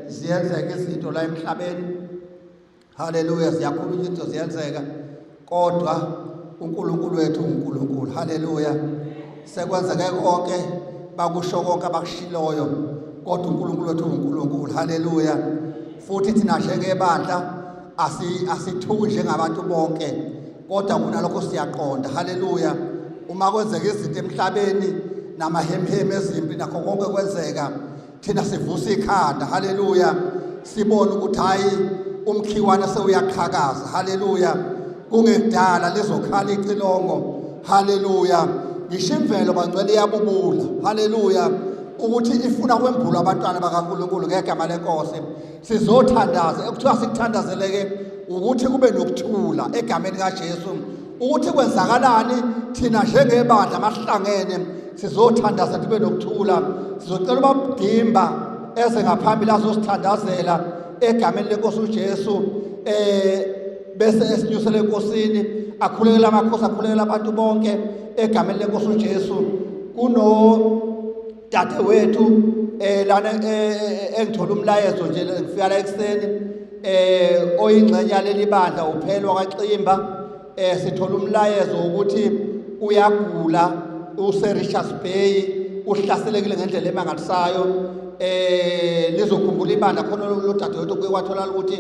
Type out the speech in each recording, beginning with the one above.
Ziyenzeka izinto la emhlabeni. Haleluya, ziyakhulunywa izinto ziyenzeka, kodwa uNkulunkulu wethu uNkulunkulu. Haleluya. Sekwenzeke konke, bakusho konke abakushiloyo, kodwa uNkulunkulu wethu uNkulunkulu. Haleluya. Futhi thina njengebandla asithuki njengabantu bonke, kodwa kunalokho siyaqonda. Haleluya. Uma kwenzeka izinto emhlabeni namahemheme ezimpi nakho konke kwenzeka, thina sivusa ikhanda. Haleluya. Sibone ukuthi hayi, umkhiwane sewuyaqhakaza. Haleluya. Kungekudala lizokhala icilongo. Haleluya. Ngisho imvelo bangcwele iyabubula. Haleluya. Ukuthi ifuna kwembulwa abantwana bakaNkulunkulu ngegama lenkosi. Sizothandaza, ekuthiwa sikuthandazeleke ukuthi kube nokuthula egameni kaJesu. Ukuthi kwenzakalani thina njengebandla masihlangene sizothandaza kube nokuthula. Sizocela ubabudimba eze ngaphambili azosithandazela egameni lenkosi uJesu, bese esinyusele enkosini, akhulekela amakhosi, akhulekela abantu bonke egameni lenkosi uJesu. Kuno dadewethu lana engithola umlayezo nje ngifika la ekuseni, oyingxenye yaleli bandla uphelwa kwaXimba. Sithola umlayezo ukuthi uyagula, use Richards Bay, uhlaselekile ngendlela emangalisayo. Lizokhumbula ibandla khona lo dadewethu kuye kwatholakala ukuthi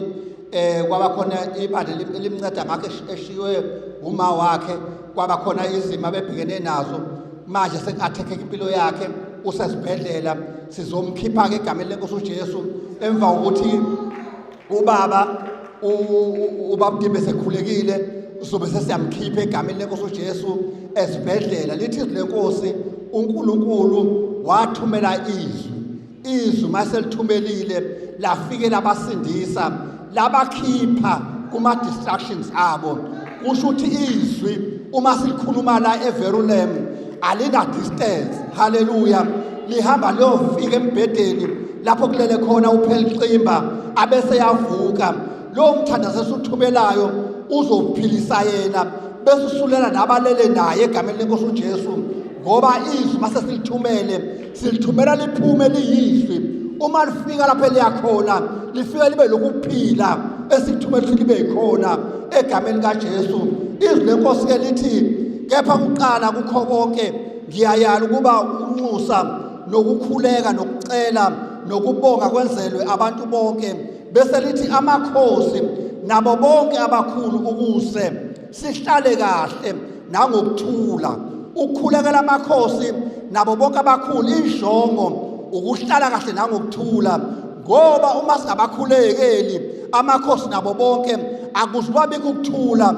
kwaba khona ibandla elimnceda ngakho eshiywe uma wakhe, kwaba khona izimo abebhekene nazo, manje sekuathekeka impilo yakhe, usesibhedlela. Sizomkhipha ke egameni lenkosi uJesu emva kokuthi ubaba ubabudimbe sekhulekile, sobe sesiyamkhipha egameni lenkosi uJesu esibhedlela. Lithi izwi lenkosi, uNkulunkulu wathumela izwi, izwi maselithumelile lafike labasindisa, labakhipha kuma distractions abo. Kusho ukuthi izwi uma silikhuluma la eVerulam alina distance. Haleluya. Lihamba liyofika embhedeni lapho kulele khona uPheliximba, abese yavuka. Lo mthandazo esuthumelayo uzophilisa yena, bese usulela nabalele naye egameni lenkosi uJesu, ngoba izwi mase silithumele, silithumela liphume liyizwi. Uma lifika lapho eliyakhona, lifika libe lokuphila esikuthumela ukuthi libe yikhona egameni kaJesu. Izwi lenkosi ke lithi, kepha kuqala kukho konke ngiyayala ukuba ukunxusa nokukhuleka nokucela nokubonga kwenzelwe abantu bonke. Bese lithi amakhosi nabo bonke abakhulu, ukuze sihlale kahle nangokuthula. Ukukhulekela amakhosi nabo bonke abakhulu, injongo ukuhlala kahle nangokuthula, ngoba uma singabakhulekeli amakhosi nabo bonke akuzubabikho ukuthula.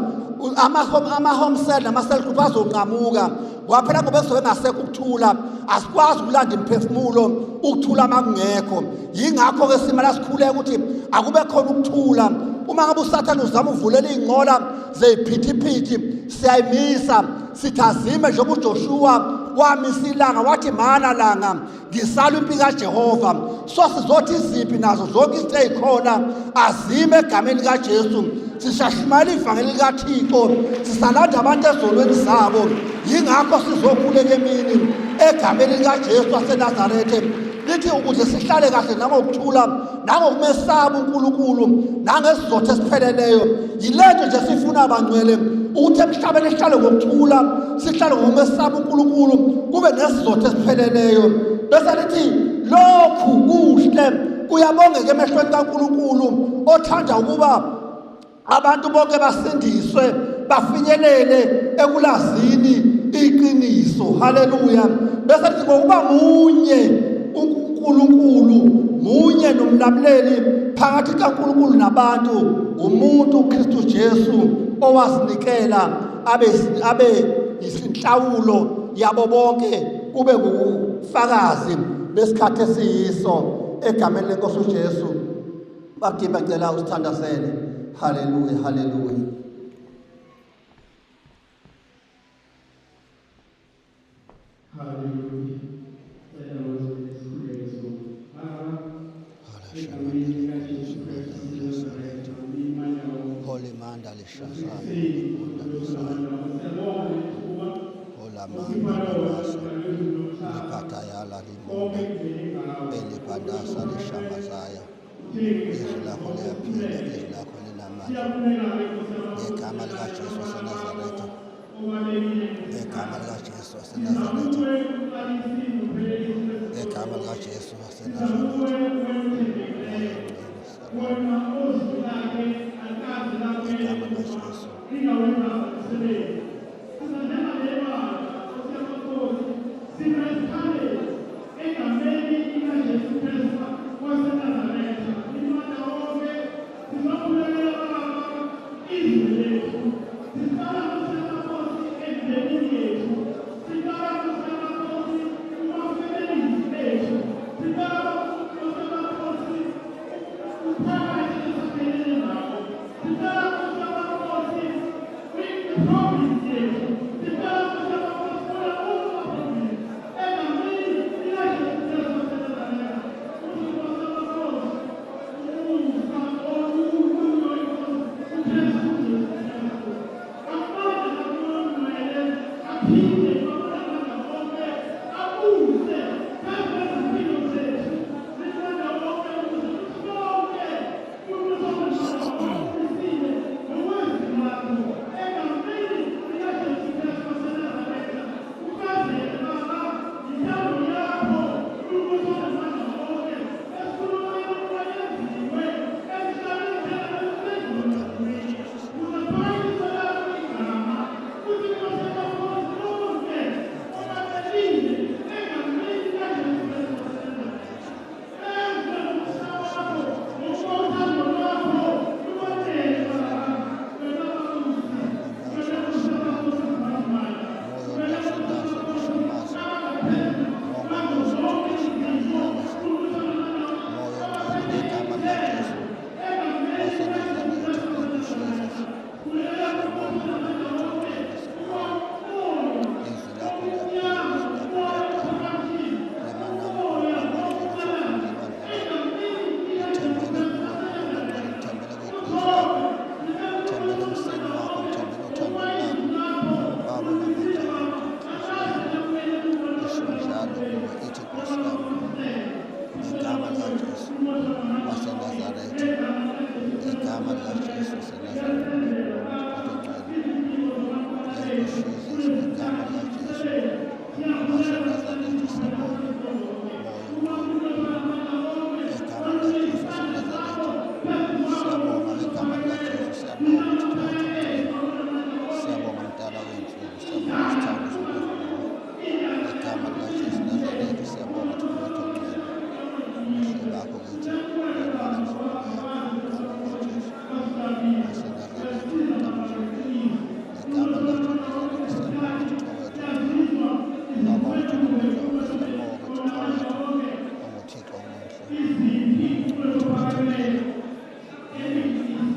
Ama-home cell nama-cell group azonqamuka, ngoba phela ngoba kuzobe kungasekho ukuthula, asikwazi ukulanda imiphefumulo ukuthula makungekho. Yingakho-ke simala sikhuleka ukuthi akube khona ukuthula. Uma ngabe uSathane uzama uvulela iy'nqola zeyiphithiphithi, siyayimisa, sithi azime, njengoba uJoshua wamisa ilanga wathi mana langa, ngisala impi kaJehova. So sizothi izimpi nazo zonke izinto ezikhona azime egameni likaJesu. Sisashumayela ivangeli likaThixo, sisalanda abantu ezonweni zabo. Yingakho sizokhuleka emini egameni likaJesu waseNazarethe. Lithi ukuze sihlale kahle nangokuthula nangokumesaba uNkulunkulu nangesizotho esipheleleyo. Yilento nje sifuna abangcwele, ukuthi emhlabeni sihlale ngokuthula, sihlale ngokumesaba uNkulunkulu, kube nesizotho esipheleleyo. Bese lithi lokhu kuhle kuyabongeka emehlweni kaNkulunkulu, othanda ukuba abantu bonke basindiswe, bafinyelele ekulazini iqiniso. Haleluya. Bese lithi ngokuba munye uNkulunkulu, munye nomlamuleli phakathi kaNkulunkulu nabantu, umuntu uKristu Jesu, owazinikela abe isinhlawulo yabo bonke, kube ngubufakazi besikhathi esiyiso egameni lenkosi uJesu. Babudimba, cela usithandazele. Haleluya, haleluya. Haleluya. Cela usikhuleke sonke. Baba, egameni likaJesu Kristu waseNazaretha, Holy manda lishazana. Siyabonga ithuba Hola manda lamasa. Liphathayala limona eliphandasa lishambazaya. Izwi lakho liyaphila, izwi lakho linamandla. Ngegama likaJesu waseNazaretha, ngegama likaJesu waseNazaretha, ngegama likaJesu waseNazaretha. Moya ongcwele, siyabonga.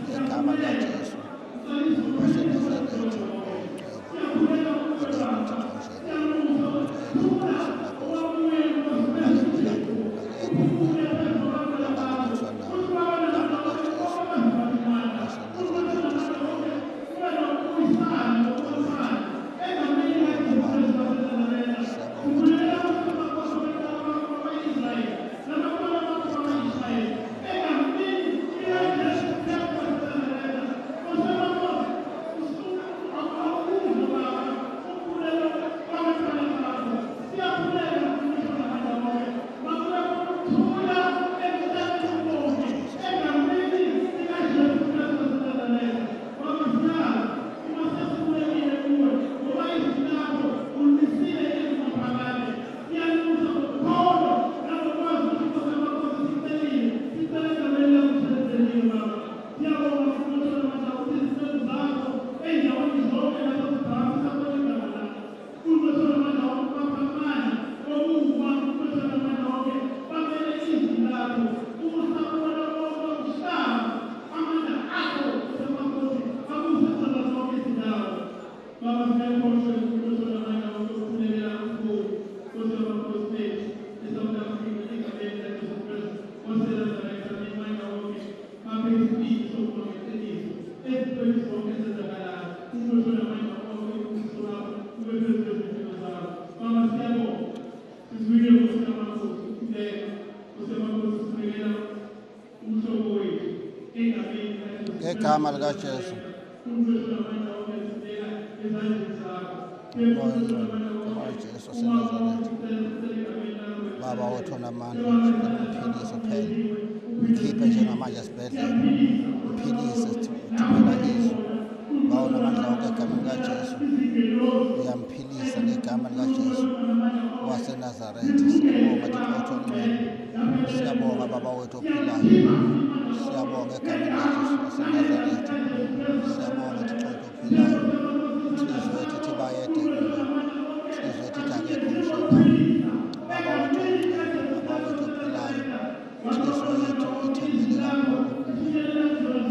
Ngegama likaJesu. Ngegama likaJesu. Moya oNgcwele, igama likaJesu waseNazaretha. Baba wethu onamandla, umphilise phela. Mkhiphe njengamanje esibhedlela. Mphilise, thumela izwi. Bawo namandla wonke egameni likaJesu. Uyamphilisa ngegama likaJesu waseNazaretha. Siyabonga Thixo wethu ongcwele. Siyabonga Baba wethu ophilayo. Siyabonga egameni likaJesu waseNazaretha. Siyabonga Thixo wethu ophilayo. Inhliziyo yethu ithi bayede kuwe. Inhliziyo yethu ithi akekho njengawe. Baba wethu ongcwele, Baba wethu ophilayo. Inhliziyo yethu ithembele kakhulu kuwe.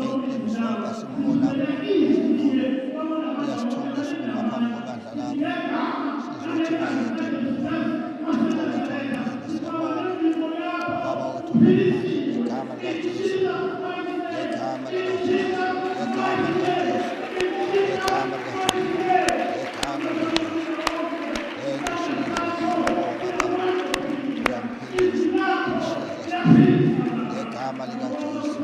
Ey'ntweni zonke asimbona njengawe. Uyasithulisa ukuma phambi kwebandla lakho. Inhliziyo yethu ibayede kuwe. Thixo wethu ongcwele, siyabonga. Baba wethu onamandla, ngegama likaJesu. Ngegama likaJesu. Ngegama likaJesu. Ngegama likaJesu. Ngegama likaJesu. Thank you, Jesus. Siyabonga Baba. Uyamphilisa. In Jesus' name. Ngegama likaJesu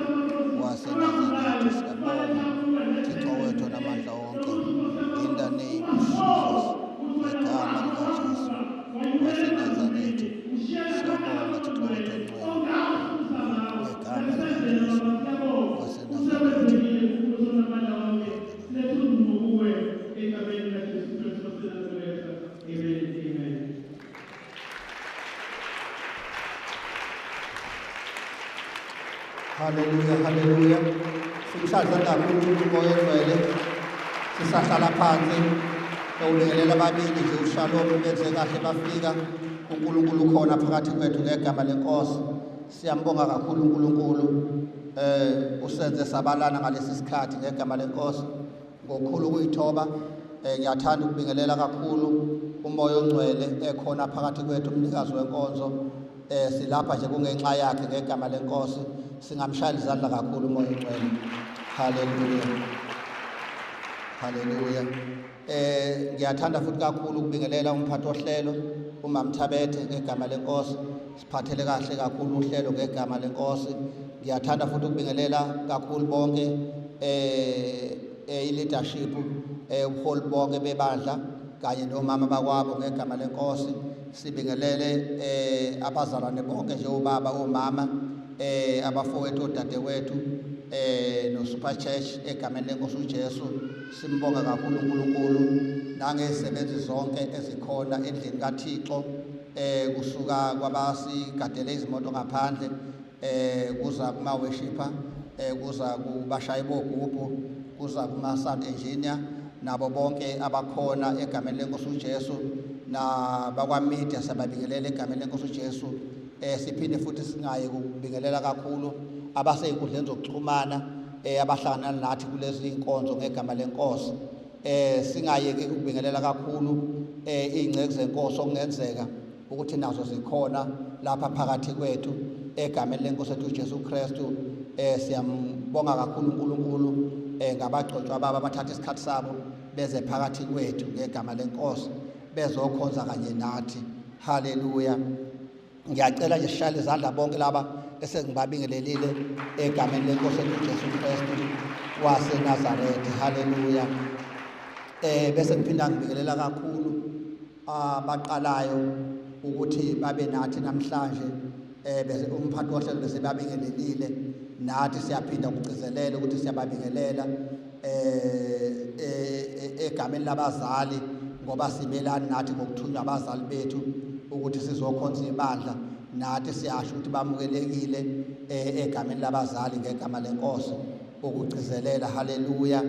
waseNazaretha. Siyabonga. Thixo wethu onamandla wonke. In the name of Jesus. Ngegama likaJesu waseNazaretha. Siyabonga Thixo wethu ongcwele. Ngegama likaJesu waseNazaretha. Amen. Amen. Haleluya, haleluya. Simshaya kakhulu uMoya oNgcwele. Sisahlala phansi. Ewubingelela ababili nje uShalom benze kahle bafika. uNkulunkulu ukhona phakathi kwethu ngegama lenkosi. Siyambonga kakhulu uNkulunkulu. Usenze sabalana ngalesi sikhathi ngegama lenkosi. Ngokukhulu ukuyithoba ngiyathanda ukubingelela kakhulu uMoya oNgcwele ekhona phakathi kwethu, umnikazi wenkonzo. Silapha nje kungenxa yakhe ngegama lenkosi. Singamshayela izandla kakhulu uMoya oNgcwele. Haleluya. Haleluya. Ngiyathanda futhi kakhulu ukubingelela umphathi ohlelo uMam Thabethe ngegama lenkosi. Siphathele kahle kakhulu uhlelo ngegama lenkosi. Ngiyathanda futhi ukubingelela kakhulu bonke i-leadership, ubuholi bonke bebandla kanye nomama bakwabo ngegama lenkosi. Sibingelele abazalwane bonke nje, obaba, omama, abafowethu, odadewethu, no Super Church egameni lenkosi uJesu. Simbonga kakhulu uNkulunkulu nangezisebenzi zonke ezikhona endlini kaThixo, kusuka kwabasigadele izimoto ngaphandle, kuza kuma worshipper, kuza kubashayi bogubhu, kuza kuma sound engineer nabo bonke abakhona egameni lenkosi uJesu, nabakwa media sababingelela egameni lenkosi uJesu. Siphinde futhi singaye ukubingelela kakhulu abasey'nkundleni zokuxhumana, abahlangana nathi kulezi inkonzo ngegama lenkosi. Singayeki ukubingelela kakhulu iy'nceku zenkosi okungenzeka ukuthi nazo zikhona lapha phakathi kwethu egameni lenkosi ethu uJesu Kristu. Siyambonga kakhulu uNkulunkulu ngabagcotshwa baba abathatha isikhathi sabo beze phakathi kwethu ngegama lenkosi bezokhonza kanye nathi. Haleluya. Ngiyacela nje sishayele izandla bonke laba esengibabingelelile egameni lenkosi ethu uJesu Kristu waseNazaretha. Haleluya. Bese ngiphinda ngibingelela kakhulu abaqalayo ukuthi babe nathi namhlanje. Bese umphathi wohlelo bese babingelelile, nathi siyaphinda ukugcizelela ukuthi siyababingelela egameni labazali, ngoba simelani nathi ngokuthunywa abazali bethu ukuthi sizokhonza ibandla. Nathi siyasho ukuthi bamukelekile egameni labazali ngegama lenkosi, ukugcizelela. Haleluya.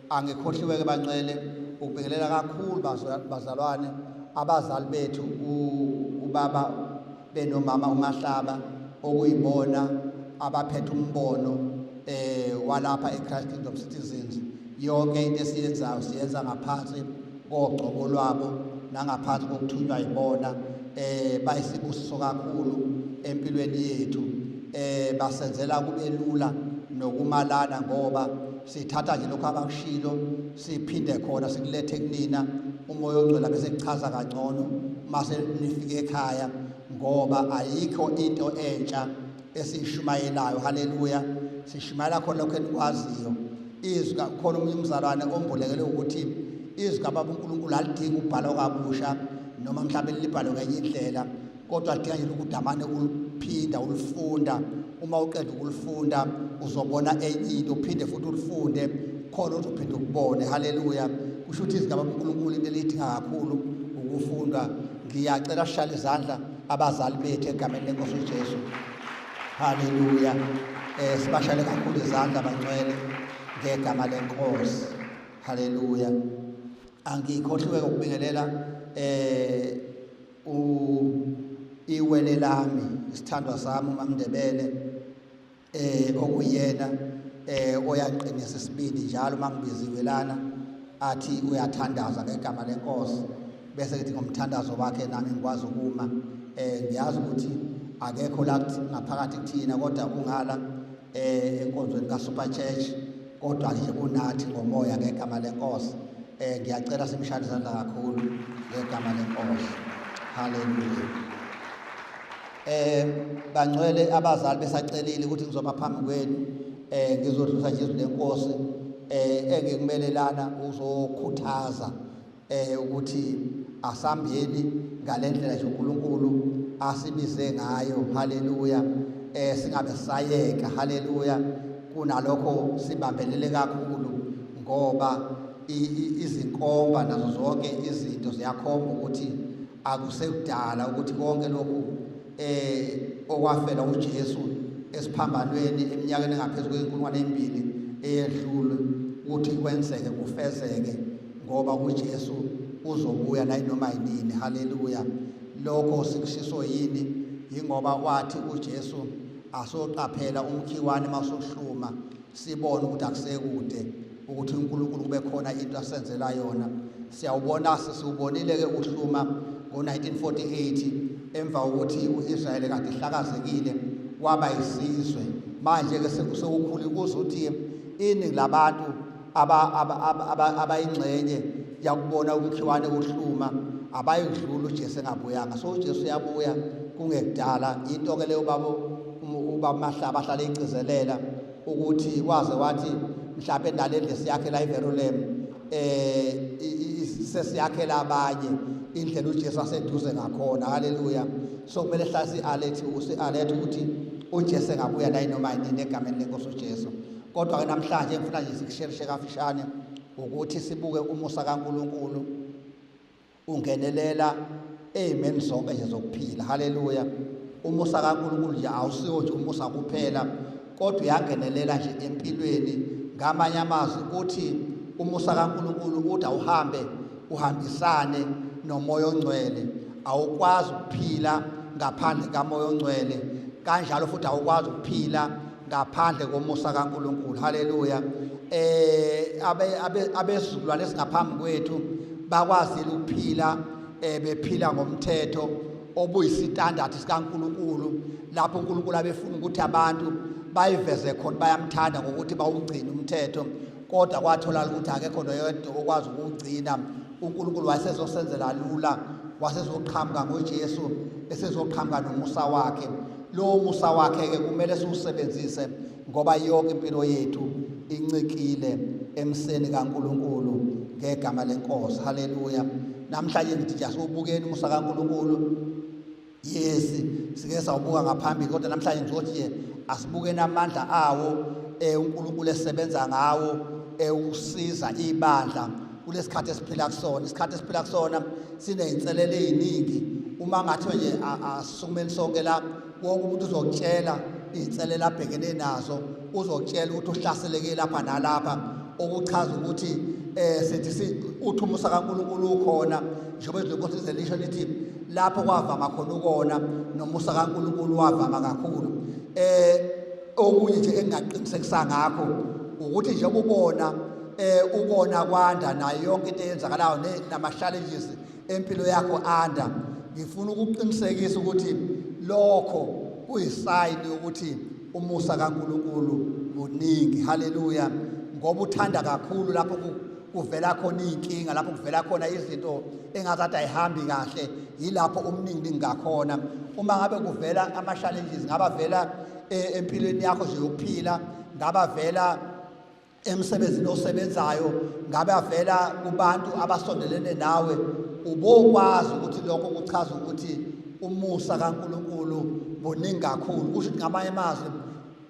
Angikhohliwe ke bancele ukubingelela kakhulu bazalwane abazali bethu, ubaba benomama uMahlaba, okuyibona abaphethe umbono walapha eChrist Kingdom Citizens. Yonke into esiyenzayo siyenza ngaphansi kogcobo lwabo nangaphansi kokuthunywa yibona. Bayisibusiso kakhulu empilweni yethu, basenzela kube lula nokumalana, ngoba sithatha nje lokho abakushilo siphinde khona sikulethe kunina. uMoya oNgcwele bese kuchaza kangcono mase nifike ekhaya, ngoba ayikho into entsha Esiyishumayelayo, haleluya, sishumayela khona lokho enikwaziyo. Izwi khona omunye umzalwane ombulekele ukuthi izwi kaBaba uNkulunkulu alidingi ukubhalwa kabusha noma mhlawumbe libhalwe ngenye indlela, kodwa lidinga nje ukuthi amane uliphinda ulifunda. Uma uqeda ukulifunda uzobona enye into, uphinde futhi ulifunde khona ukuthi uphinde ukubone. Haleluya. Kusho ukuthi izwi kaBaba uNkulunkulu into elidinga kakhulu ukufundwa. Ngiyacela sishale izandla abazali bethu egameni lenkosi uJesu. Haleluya. Sibashale kakhulu izandla bangcwele ngegama lenkosi. Haleluya. Angikhohliwe ukubingelela iwele lami, isithandwa sami uMaMndebele, okuyena oyaqinisa isibindi njalo mangibiziwe lana athi uyathandaza ngegama lenkosi, bese ngithi ngomthandazo wakhe nami ngikwazi ukuma. Ngiyazi ukuthi akekho la ngaphakathi kuthina, kodwa ungala enkonzweni ka Super Church, kodwa nje unathi ngomoya ngegama lenkosi. Ngiyacela simshayele izandla kakhulu ngegama lenkosi. Haleluya. Bangcwele, abazali besacelile ukuthi ngizoba phambi kwenu, ngizodlulisa nje izwi lenkosi engikumele lana uzokhuthaza ukuthi asambeni ngalendlela nje uNkulunkulu asibize ngayo. Haleluya. Singabe sayeka. Haleluya. Kunalokho sibambelele kakhulu, ngoba izinkomba nazo zonke izinto ziyakhomba ukuthi akusekudala ukuthi konke lokhu okwafela uJesu esiphambanweni eminyakeni engaphezulu kwenkulungwane ezimbili eyedlule ukuthi kwenzeke, kufezeke, ngoba uJesu uzobuya nayinoma yinini. Haleluya. Lokho sikushiso yini? Yingoba wathi uJesu asoqaphela umkhiwane masuhluma, sibone ukuthi akusekude ukuthi uNkulunkulu kube khona into asenzela yona. Siyawubona, sesiwubonile ke uhluma ngo-1948 emva kokuthi uIsrael kade ihlakazekile waba isizwe. Manje ke sekukhulu kuzothi iningi labantu abayingxenye yakubona umkhiwane uhluma abayidlula uJesu engabuyanga. So uJesu uyabuya kungekudala. Into ke leyo babo ubaba Mahlaba ahlale igcizelela ukuthi waze wathi mhlawumbe nalendle siyakhe la eVerulam sesiyakhela abanye indlela uJesu aseduze ngakhona. Haleluya. So kumele hlale si-alert, usi-alert ukuthi uJesu engabuya naye noma yinini egameni lenkosi uJesu. Kodwa ke namhlanje ngifuna nje sikusherishe kafishane ukuthi sibuke umusa kaNkulunkulu ungenelela ezimeni zonke nje zokuphila. Haleluya. Umusa kaNkulunkulu nje awusiwo nje umusa kuphela, kodwa uyangenelela nje empilweni. Ngamanye amazwi uthi umusa kaNkulunkulu uthi awuhambe uhambisane nomoya ongcwele. Awukwazi ukuphila ngaphandle kamoya ongcwele, kanjalo futhi awukwazi ukuphila ngaphandle komusa kaNkulunkulu. Haleluya. Abezukulwane esingaphambi kwethu bakwazile ukuphila bephila ngomthetho obuyisitandard sikaNkulunkulu, lapho uNkulunkulu abefuna ukuthi abantu bayiveze khona bayamthanda ngokuthi bawugcine umthetho, kodwa kwatholakala ukuthi akekho noyedwa okwazi ukuwugcina. uNkulunkulu wayesezosenzela lula, wasezoqhamuka ngoJesu, esezoqhamuka nomusa wakhe. Lowo musa wakhe ke kumele siwusebenzise, ngoba yonke impilo yethu incikile emseni kaNkulunkulu ngegama lenkosi. Haleluya. Namhlanje ngithi nje asiwubukeni umusa kaNkulunkulu. Yes, sike sawubuka ngaphambili, kodwa namhlanje ngizothi nje asibukeni amandla awo uNkulunkulu esebenza ngawo ukusiza ibandla kulesikhathi esiphila kusona. Isikhathi esiphila kusona siney'nselelo ey'ningi. Uma ngathiwa nje asisukumeni sonke la, wonke umuntu uzokutshela iy'nselelo abhekene nazo, uzokutshela ukuthi uhlaseleke lapha nalapha, okuchaza ukuthi sithi uthi umusa kaNkulunkulu ukhona, njengoba izwi lenkosi lize lisho lithi lapho kwavama khona ukona nomusa kaNkulunkulu wavama kakhulu. Okunye nje engingaqinisekisa ngakho ukuthi nje ubona ukona kwanda nayo yonke into eyenzakalayo nama-challenges empilo yakho anda. Ngifuna ukuqinisekisa ukuthi lokho kuyisayini yokuthi umusa kaNkulunkulu muningi. Haleluya. Ngoba uthanda kakhulu lapho kuvela khona iy'nkinga, lapho kuvela khona izinto engazathi ayihambi kahle, yilapho umningi ngakhona. Uma ngabe kuvela ama-challenges, ngaba vela empilweni yakho nje yokuphila, ngabe avela emsebenzini osebenzayo, ngabe avela kubantu abasondelene nawe, ubokwazi ukuthi lokho kuchaza ukuthi umusa kaNkulunkulu muningi kakhulu. Kusho ukuthi ngamanye amazwi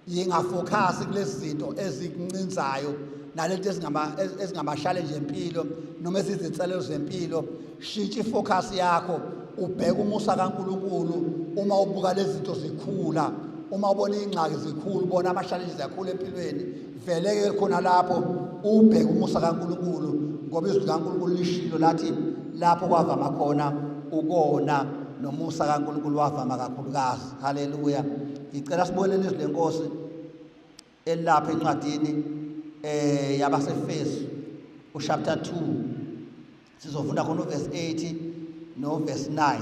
yingafokhasi kulezi zinto ezikuncinzayo nalento ezingama-challenge empilo noma ezizinselelo zempilo. Shintsha ifocus yakho, ubheke umusa kaNkulunkulu. Uma ubuka lezi zinto zikhula, uma ubona iy'ngxaki zikhula, ubona ama-challenges akhula empilweni, vele-ke khona lapho ubheke umusa kaNkulunkulu, ngoba izwi likaNkulunkulu lishilo lathi lapho kwavama khona ukona, nomusa kaNkulunkulu wavama kakhulukazi. Haleluya. Ngicela sibone lizwi lenkosi elapha encwadini yabaseFesu uchapter 2, sizofunda khona uverse 8 no verse 9.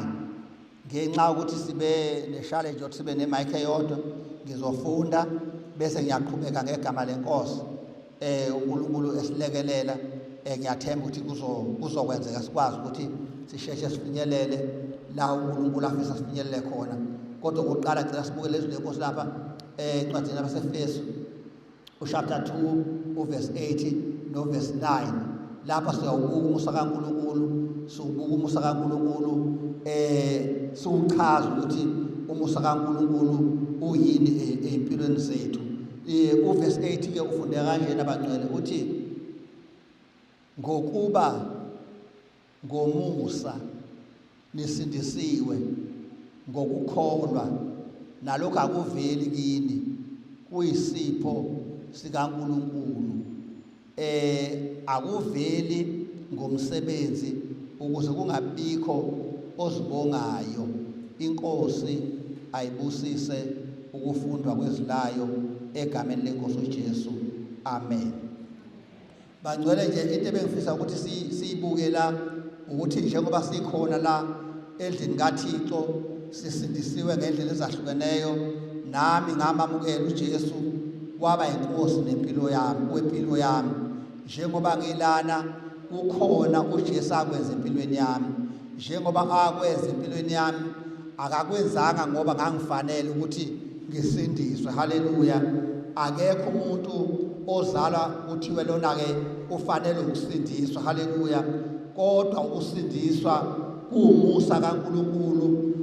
Ngenxa yokuthi sibe ne-challenge yokuthi sibe ne-mic eyodwa, ngizofunda bese ngiyaqhubeka ngegama lenkosi. uNkulunkulu esilekelela, ngiyathemba ukuthi kuzokwenzeka sikwazi ukuthi sisheshe sifinyelele la uNkulunkulu afisa sifinyelele khona. Kodwa okokuqala ngicela sibuke lezwi lenkosi lapha encwadini yabaseFesu uchapter 2 uverse 8 no verse 9. Lapha siyawubuka umusa kaNkulunkulu, siwubuka umusa kaNkulunkulu, siwuchaza ukuthi umusa kaNkulunkulu uyini empilweni zethu. Uverse 8 ke ufundeka kanjena bangcwele, uthi ngokuba ngomusa nisindisiwe ngokukholwa, nalokho akuveli kini, kuyisipho sikaNkulunkulu, akuveli ngomsebenzi, ukuze kungabikho ozibongayo. Inkosi ayibusise ukufundwa kwezilayo egameni lenkosi uJesu, amen. Bangcwele nje, into ebengifisa ukuthi siyibuke la ukuthi njengoba sikhona la endlini kaThixo, sisindisiwe ngendlela ezahlukeneyo. Nami ngamamukela uJesu waba inkosi nempilo yami, wempilo yami. Njengoba ngilana, kukhona uJesu akwenza empilweni yami. Njengoba akwenza empilweni yami, akakwenzanga ngoba ngangifanele ukuthi ngisindiswe. Haleluya. Akekho umuntu ozalwa kuthiwe lona ke ufanele ukusindiswa. Haleluya. Kodwa ukusindiswa kuwumusa kaNkulunkulu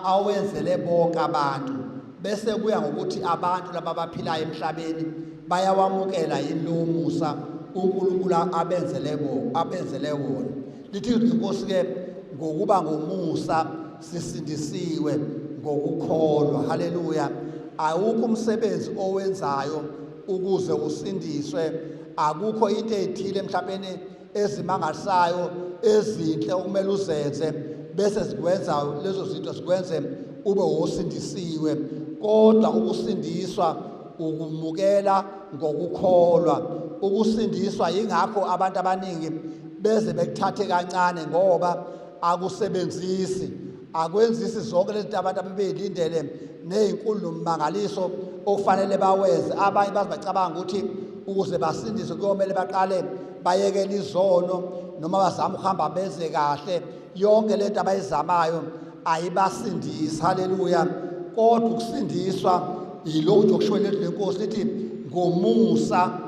awenzele bonke abantu, bese kuya ngokuthi abantu laba abaphilayo emhlabeni bayawamukela yini lowo musa uNkulunkulu abenzele wona. Lithi inkosi ke, ngokuba ngomusa sisindisiwe ngokukholwa. Haleluya. Awukho umsebenzi owenzayo ukuze usindiswe, akukho into ezithile emhlabeni ezimangalisayo ezinhle okumele uzenze bese zikwenza lezo zinto zikwenze ube wosindisiwe. Kodwa ukusindiswa ukumukela ngokukholwa. Ukusindiswa, yingakho abantu abaningi beze bekuthathe kancane, ngoba akusebenzisi, akwenzisi zonke lezi zinto abantu abebeyilindele nezinkulu nomangaliso okufanele bawenze. Abanye baze bacabanga ukuthi ukuze basindiswe kuyomele baqale bayekele izono noma bazame ukuhamba benze kahle. Yonke lento abayizamayo ayibasindisi. Haleluya. Kodwa ukusindiswa yilokhu nje okushiwo lenkosi, lithi ngomusa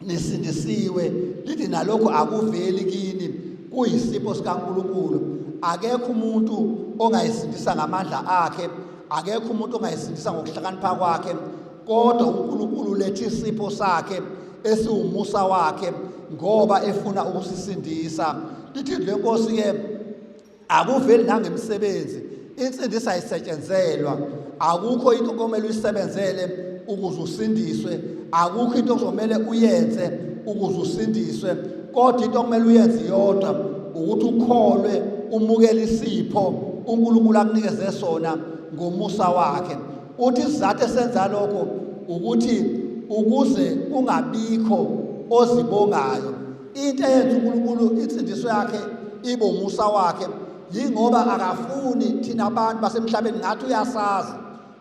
nisindisiwe, lithi nalokho akuveli kini, kuyisipho sikaNkulunkulu. Akekho umuntu ongayisindisa ngamandla akhe, akekho umuntu ongayisindisa ngokuhlakanipha kwakhe, kodwa uNkulunkulu ulethe isipho sakhe esiwumusa wakhe ngoba efuna ukusisindisa. Lithi lenkosi ke akuveli nangemsebenzi, insindiso ayisetshenzelwa. Akukho into okumele uyisebenzele ukuze usindiswe, akukho into okuzomele uyenze ukuze usindiswe, kodwa into okumele uyenze yodwa ukuthi ukholwe, umukele isipho uNkulunkulu akunikeze sona ngomusa wakhe. Uthi isizathu esenza lokho ukuthi ukuze kungabikho ozibongayo. Into eyenza uNkulunkulu insindiso yakhe ibe umusa wakhe yingoba akafuni thina abantu basemhlabeni, ngathi uyasazi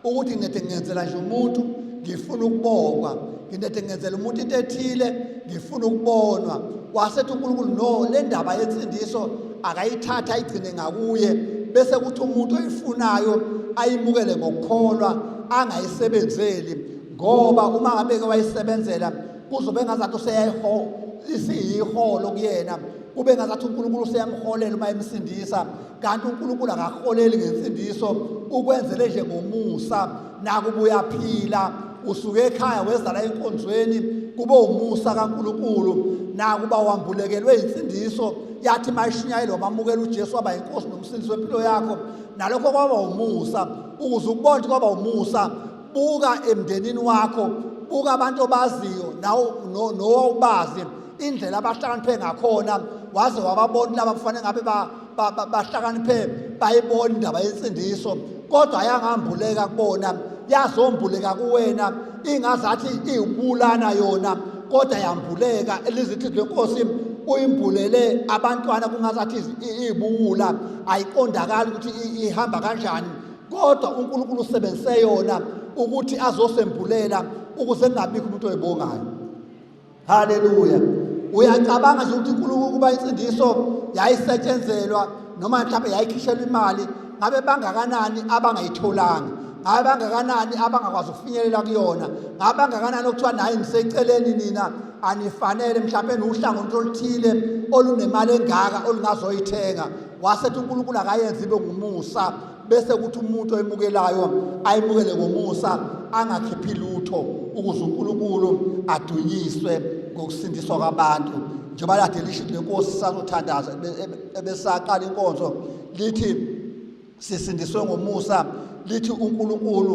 ukuthi nginede ngenzela nje umuntu ngifuna ukubongwa, nginede ngenzela umuntu into ethile ngifuna ukubonwa. Wasethi uNkulunkulu no, le ndaba yensindiso akayithatha ayigcine ngakuye, bese kuthi umuntu oyifunayo ayimukele ngokukholwa, Angayisebenzeli, ngoba uma ngabe ke wayisebenzela kuzobe ngazathi useyayiho isiyiholo kuyena, kube ngazathi uNkulunkulu useyamholela uma emsindisa, kanti uNkulunkulu akaholeli ngensindiso, ukwenzele nje ngomusa. Nakuba uyaphila, usuke ekhaya weza la enkonzweni, kube umusa kaNkulunkulu. Nakuba wambulekelwe insindiso, yathi mayishunyayelwa wamamukela uJesu waba inkosi nomsindisi wempilo yakho, nalokho kwaba umusa. Ukuze ukubone ukuthi kwaba umusa, buka emndenini wakho, buka abantu obaziyo nawo nowawubazi, indlela abahlakaniphe ngakhona, waze wababona laba kufanele ngabe bahlakaniphe, bayibona indaba yensindiso, kodwa ayangambuleka kubona, yazombuleka kuwena. Ingazathi iwubulana yona, kodwa yambuleka. Elizithi lenkosi uyimbulele abantwana, kungazathi iyibuwula, ayiqondakali ukuthi ihamba kanjani, kodwa uNkulunkulu usebenzise yona ukuthi azosembulela ukuze kungabikho umuntu oyibongayo. Haleluya! Uyacabanga nje ukuthi uNkulunkulu, kuba insindiso yayisetshenzelwa noma mhlawumbe yayikhishelwa imali, ngabe bangakanani abangayitholanga? Ngabe bangakanani abangakwazi ukufinyelela kuyona? Ngabe bangakanani okuthiwa nayi niseceleni, nina anifanele, mhlawumbe nuhlangothi oluthile olunemali engaka olungazoyithenga? Wasethi uNkulunkulu akayenze ibe ngumusa, bese kuthi umuntu oyimukelayo ayimukele ngomusa, angakhiphi lutho, ukuze uNkulunkulu adunyiswe ngokusindiswa kwabantu. Njengoba kade lisho lenkosi sazothandaza ebesaqala inkonzo, lithi sisindiswe ngomusa, lithi uNkulunkulu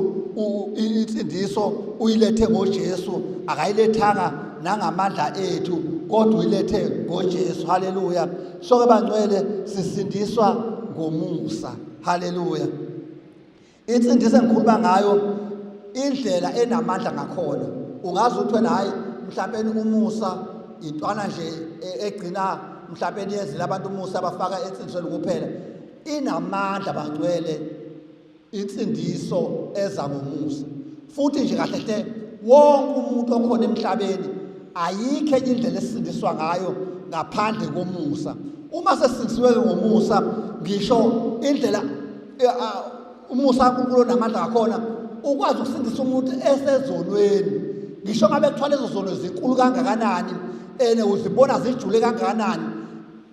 insindiso uyilethe ngoJesu, akayilethanga nangamandla ethu, kodwa uyilethe ngoJesu. Haleluya! Sonke bangcwele sisindiswa ngomusa. Haleluya! Insindiso engikhuluma ngayo, indlela enamandla ngakhona, ungazi ukuthi wena, hayi, mhlawumbe umusa intwana nje egcina mhlawumbe yenzela abantu umusa, abafaka ensindisweni kuphela. Inamandla bangcwele insindiso eza ngomusa. Futhi nje kahle hle, wonke umuntu okhona emhlabeni, ayikho enye indlela esisindiswa ngayo ngaphandle komusa. Uma sesindisiwe ngomusa, ngisho indlela umusa kaNkulunkulu onamandla ngakhona, ukwazi ukusindisa umuntu esezonweni, ngisho ngabe kuthiwa lezo zono zinkulu kangakanani ene uzibona zijule kangakanani,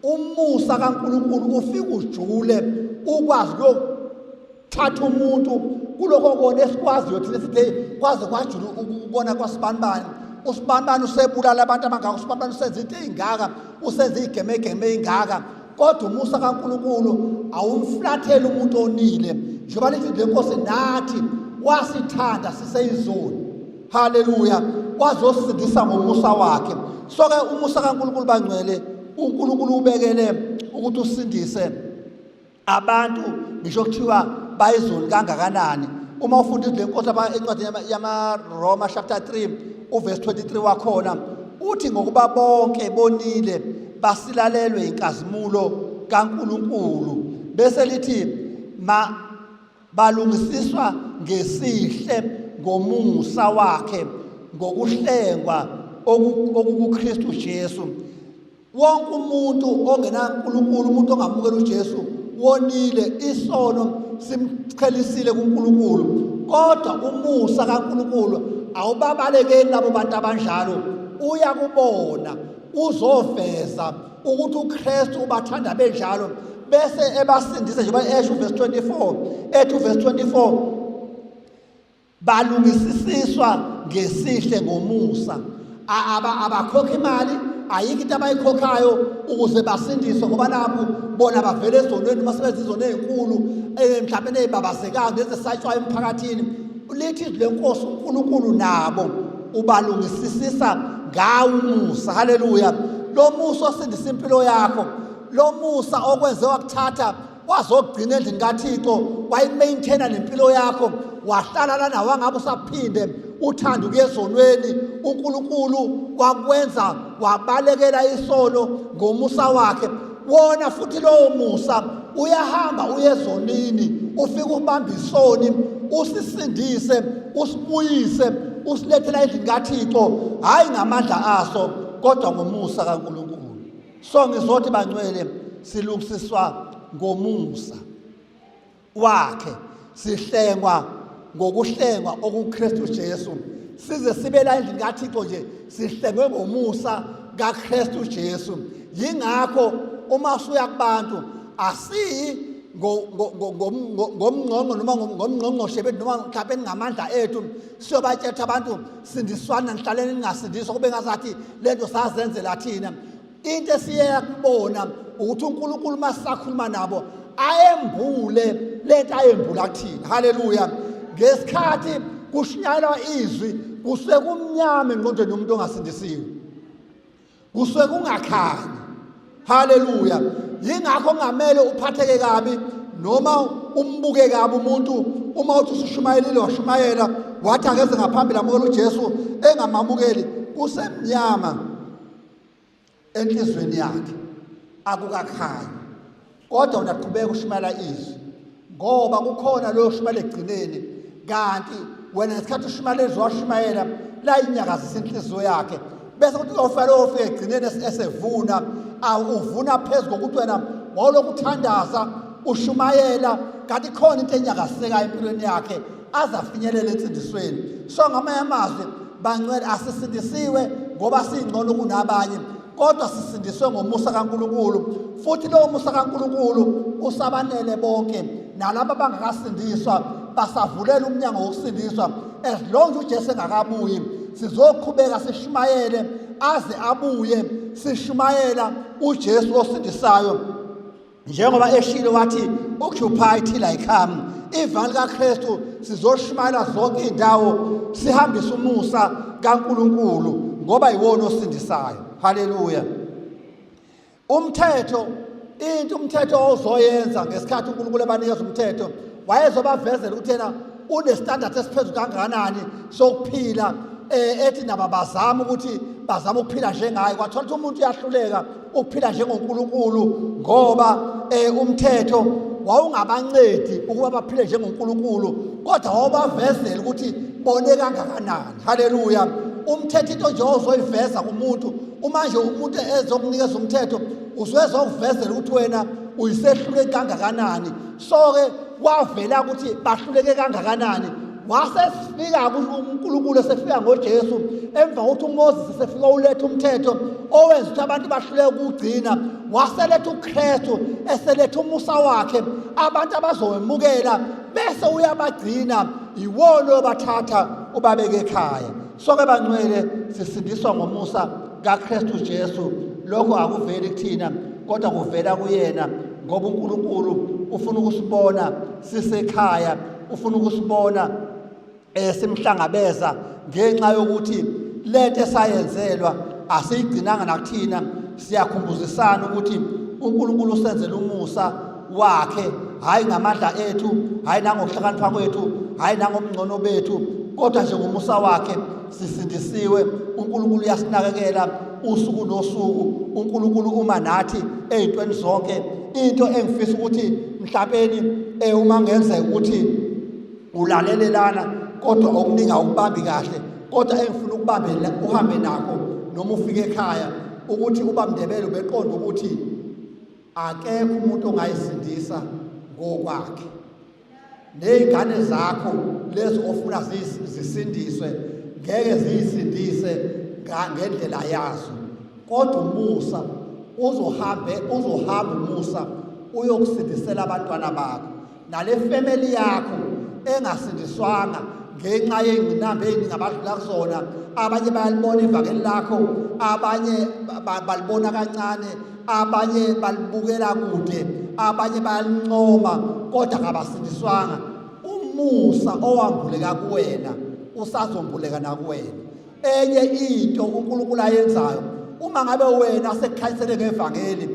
umusa kaNkulunkulu ufika ujule, ukwazi kuyothatha umuntu kulokho kona esikwaziyo thina sithi kwaze kwajula ukubona kwasibanibani, usibanibani usebulala abantu abangaka, usibanibani usenza into ey'ngaka, usenza iy'gemegeme ey'ngaka, kodwa umusa kaNkulunkulu awumflatheli umuntu onile. Njengoba lithi le nkosi, nathi wasithanda siseyizoni. Haleluya! Wazosindisa ngomusa wakhe. So-ke umusa kaNkulunkulu bangcwele, uNkulunkulu ubekele ukuthi usindise abantu ngisho kuthiwa bayizoni kangakanani. Uma ufunda izwi lenkosi lapha encwadini yamaRoma chapter 3 uverse 23 wakhona, uthi ngokuba bonke bonile, basilalelwe inkazimulo kaNkulunkulu, bese lithi ma balungisiswa ngesihle ngomusa wakhe ngokuhlengwa okukuKristu Jesu. Wonke umuntu ongenaNkulunkulu, umuntu ongamukela uJesu, wonile, isono simqhelisile kuNkulunkulu, kodwa umusa kaNkulunkulu awubabalekeli labo bantu abanjalo, uyakubona uzoveza ukuthi uKristu ubathanda benjalo, bese ebasindisa, njengoba esho uverse 24, ethi uverse 24 balungisisiswa ngesihle ngomusa. Abakhokha imali, ayikho into abayikhokhayo ukuze basindiswe, ngoba lapho bona bavele ezonweni, uma sebenza izono ey'nkulu, mhlawumbe ney'babazekayo nezesatshwayo emphakathini. Lithi izwi lenkosi, uNkulunkulu nabo ubalungisisisa ngawo umusa. Haleluya! Lo musa osindisa impilo yakho, lo musa okwenze wakuthatha wazogcina endlini kaThixo, wayimaintaina nempilo yakho, wahlala lana, wangabe usaphinde uthanda ukuya ezonweni, uNkulunkulu wakwenza wabalekela isono ngomusa wakhe. Wona futhi lowo musa uyahamba uye ezonini, ufike ubambe isoni, usisindise, usibuyise, usilethela endlini kaThixo, hhayi ngamandla aso, kodwa ngomusa kaNkulunkulu. So ngizothi bangcwele, silungisiswa ngomusa wakhe, sihlengwa Ngokuhlengwa okuKristu Jesu, size sibe la endlini kaThixo nje, sihlengwe ngomusa kaKristu Jesu. Yingakho uma usuya kubantu, asiyi ngomngqongqo noma ngomngqongqoshe bethu noma mhlawumbe ngamandla ethu siyobatshela abantu, "Sindiswana, nihlaleni ningasindiswa," kube ngazathi lento sazenzela thina. Into esiyeya kubona ukuthi uNkulunkulu masisakhuluma nabo ayembule lento ayembula kuthina. Haleluya! Ngesikhathi kushunyayelwa izwi, kusuke kumnyama engqondweni yomuntu ongasindisiwe, kusuke kungakhanyi. Haleluya! Yingakho kungamele uphatheke kabi noma umbuke kabi umuntu uma uthi usushumayelile, washumayela, wathi akeze ngaphambili amukela uJesu, engamamukeli. Kusemnyama enhlizweni yakhe, akukakhanyi, kodwa unaqhubeka ushumayela izwi ngoba kukhona loyo shumayela ekugcineni. Kanti wena ngesikhathi ushumayela izwi, washumayela la inyakazisa inhliziyo yakhe, bese kuthi uyofika loyo ofika ekugcineni esevuna, uvuna phezu kokuthi wena wawulokhu uthandaza, ushumayela, kanti khona into enyakazisekayo empilweni yakhe aze afinyelele ensindisweni. So ngamanye amazwi, bangcwele, asisindisiwe ngoba singcono kunabanye, kodwa sisindiswe ngomusa kaNkulunkulu, futhi lowo musa kaNkulunkulu usabanele bonke. Nalabo abangakasindiswa basavulela umnyango wokusindiswa. As long as uJesu engakabuyi, sizoqhubeka sishumayele aze abuye, sishumayela uJesu osindisayo, njengoba eshilo wathi, "Occupy till I come." Ivangeli kaKristu sizoshumayela zonke izindawo, sihambise umusa kaNkulunkulu ngoba yiwona osindisayo. Haleluya! Umthetho, into umthetho ozoyenza ngesikhathi uNkulunkulu ebanikeza umthetho, wayezobavezela ukuthi yena une-standard esiphezulu kangakanani sokuphila, ethi naba bazama ukuthi bazama ukuphila njengaye. Kwathola ukuthi umuntu uyahluleka ukuphila njengoNkulunkulu ngoba umthetho wawungabancedi ukuba baphile njengoNkulunkulu, kodwa wawubavezela ukuthi bone kangakanani. Haleluya! Umthetho, into nje ozoyiveza kumuntu, uma nje umuntu ezokunikeza umthetho, usuezokuvezela ukuthi wena uyisehluleki kangakanani. So-ke kwavela ukuthi bahluleke kangakanani. Wasefika uNkulunkulu, esefika ngoJesu, emva kokuthi uMoses esefika uletha umthetho owenza ukuthi abantu bahluleke ukugcina, waseletha uKristu, eseletha umusa wakhe abantu abazowemukela, bese uyabagcina, iwona obathatha ubabeke ekhaya. Sonke bangcwele sisindiswa ngomusa kaKristu Jesu. Lokho akuveli kuthina, kodwa kuvela kuyena, ngoba uNkulunkulu ufuna ukusibona sisekhaya, ufuna ukusibona simhlangabeza, ngenxa yokuthi lento esayenzelwa asiyigcinanga nakuthina. Siyakhumbuzisana ukuthi uNkulunkulu usenzele umusa wakhe, hayi ngamandla ethu, hayi nangokuhlakanipha kwethu, hayi nangobungcono bethu, kodwa nje ngomusa wakhe sisindisiwe. uNkulunkulu uyasinakekela usuku nosuku, uNkulunkulu uma nathi ezintweni zonke. Into engifisa ukuthi mhlawumbe uma ngenzeka ukuthi ulalelelana kodwa okuningi awukubambi kahle, kodwa engifuna ukubambe uhambe nakho noma ufike ekhaya, ukuthi uBamndebele ubeqonda ukuthi akekho umuntu ongayisindisa ngokwakhe. Nezingane zakho lezi ofuna zisindiswe ngeke ziyisindise ngendlela yazo, kodwa umusa uzohambe, uzohamba umusa uyokusindisela abantwana bakho nale family yakho engasindiswanga ngenxa yengqinamba eyiningi abadlula kuzona. Abanye bayalibona ivangeli lakho, abanye balibona kancane, abanye balibukela kude, abanye bayalincoma, kodwa kabasindiswanga. Umusa owambuleka kuwena usazombuleka nakuwena. Enye into uNkulunkulu ayenzayo, uma ngabe wena sekukhanyisele ngevangeli,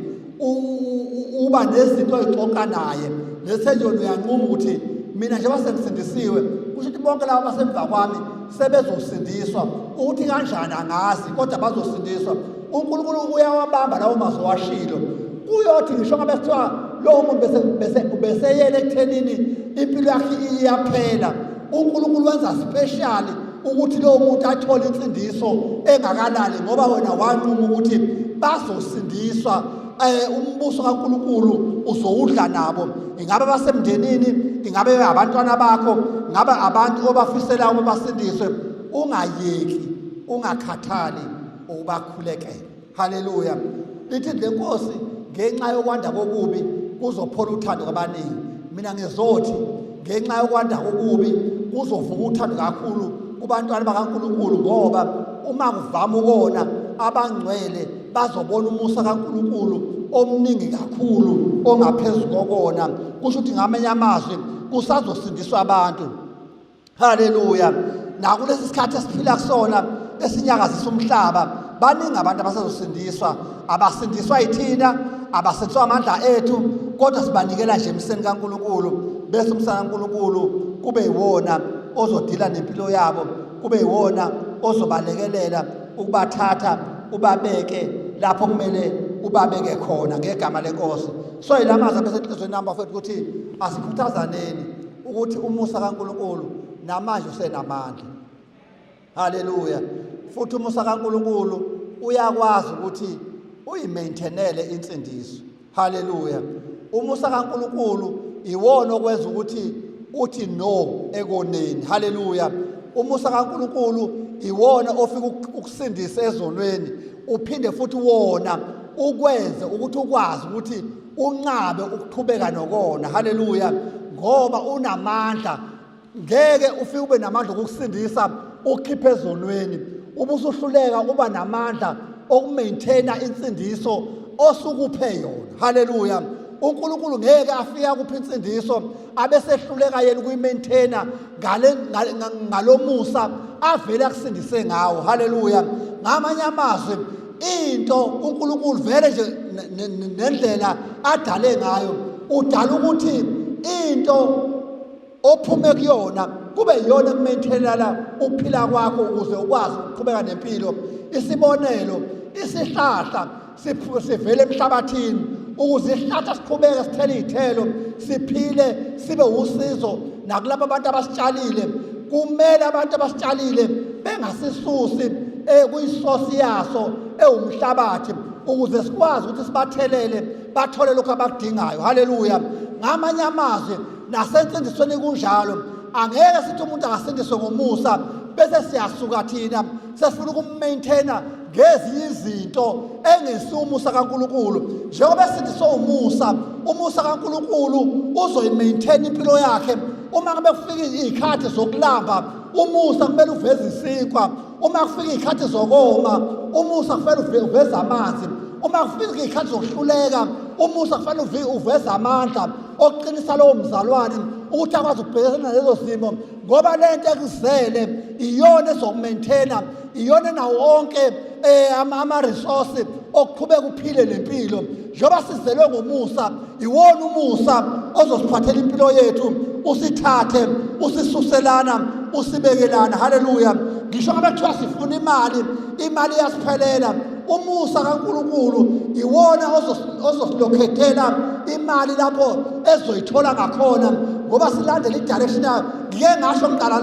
uba nezinto oyixoxa naye lesenjoni, uyanquma ukuthi mina njengoba sengisindisiwe, kusho ukuthi bonke laba abasemva kwami sebezosindiswa. Ukuthi kanjani angazi, kodwa bazosindiswa. UNkulunkulu uyawabamba lawo mazwi washilo. Kuyothi ngisho ngabe kuthiwa lowo muntu bese beseyele ekuthenini impilo yakhe iyaphela, uNkulunkulu wenza special ukuthi lowo muntu athole insindiso engakalali, ngoba wena wanquma ukuthi bazosindiswa. Umbuso kaNkulunkulu uzowudla nabo. Ingabe basemndenini, ingabe abantwana bakho, ngabe abantu obafisela ukuba basindiswe. Ungayeki, ungakhathali ubakhulekele. Haleluya. Lithi le Nkosi, ngenxa yokwanda kokubi kuzophola uthando kwabaningi. Mina ngizothi ngenxa yokwanda kokubi kuzovuka uthando kakhulu kubantwana bakaNkulunkulu, ngoba uma kuvama ukona, abangcwele bazobona umusa kaNkulunkulu omningi kakhulu ongaphezu kokona. Kusho ukuthi ngamanye amazwi kusazosindiswa abantu. Haleluya. Nakulesi sikhathi esiphila kusona esinyakazisa umhlaba, baningi abantu abasazosindiswa. Abasindiswa yithina, abasindiswa amandla ethu, kodwa sibanikela nje emseni kaNkulunkulu, bese umsana kaNkulunkulu kube yiwona ozodila nempilo yabo, kube yiwona ozobalekelela ukubathatha ubabeke lapho kumele ubabeke khona ngegama leNkosi. So yilamazwi abesenhlizweni nami bafethu, ukuthi asikhuthazaneni ukuthi umusa kaNkulunkulu namanje usenamandla. Haleluya. Futhi umusa kaNkulunkulu uyakwazi ukuthi uyimaintainele insindiso. Haleluya. Umusa kaNkulunkulu iwona okwenza ukuthi uthi no ekoneni. Haleluya. Umusa kaNkulunkulu iwona ofika ukusindisa ezonweni, uphinde futhi wona ukwenze ukuthi ukwazi ukuthi unqabe ukuqhubeka nokona. Haleluya. Ngoba unamandla. Ngeke ufike ube namandla okukusindisa ukhiphe ezonweni, ubusuhluleka uba namandla okumaintaina insindiso osukuphe yona. Haleluya. UNkulunkulu ngeke afike akuphe insindiso abesehluleka yena ukuyimaintaina ngale ngalomusa avele akusindise ngawo. Haleluya. Ngamanye amazwi, into uNkulunkulu vele nje nendlela adale ngayo, udala ukuthi into ophume kuyona kube yiyona ekumaintainela ukuphila kwakho ukuze ukwazi ukuqhubeka nempilo. Isibonelo, isihlahla sivele emhlabathini. Ukuze isihlahla siqhubeke sithele iy'thelo, siphile, sibe usizo nakulabo abantu abasitshalile, kumele abantu abasitshalile bengasisusi kuyisosi yaso ewumhlabathi, ukuze sikwazi ukuthi sibathelele, bathole lokhu abakudingayo. Haleluya. Ngamanye amazwi, nasensindisweni kunjalo. Angeke sithi umuntu akasindiswe ngomusa bese siyasuka thina sesifuna ukummaintaina ngezinye izinto engesiwumusa kaNkulunkulu. Njengoba esindiswe umusa, umusa kaNkulunkulu uzoyimaintaina impilo yakhe. Uma ngabe kufika iy'khathi zokulamba, umusa kumele uveze isinkwa. Uma kufika iy'khathi zokoma, umusa kufanele uveze amanzi. Uma kufika iy'khathi zokuhluleka, umusa kufanele uveze amandla okuqinisa lowo mzalwane ukuthi akwazi ukubhekana nalezo zimo, ngoba le nto ekuzele iyona ezokumaintaina, iyona enawo onke ama-resource okuqhubeka uphile nempilo. Njengoba sizelwe ngomusa, iwona umusa ozosiphathela impilo yethu, usithathe usisuselana usibekelana. Haleluya. Ngisho ngabe kuthiwa sifuna imali, imali iyasiphelela, umusa kaNkulunkulu iwona ozosilokhethela imali lapho ezoyithola ngakhona, ngoba silandela i-direction yayo. Ngike ngasho ngiqala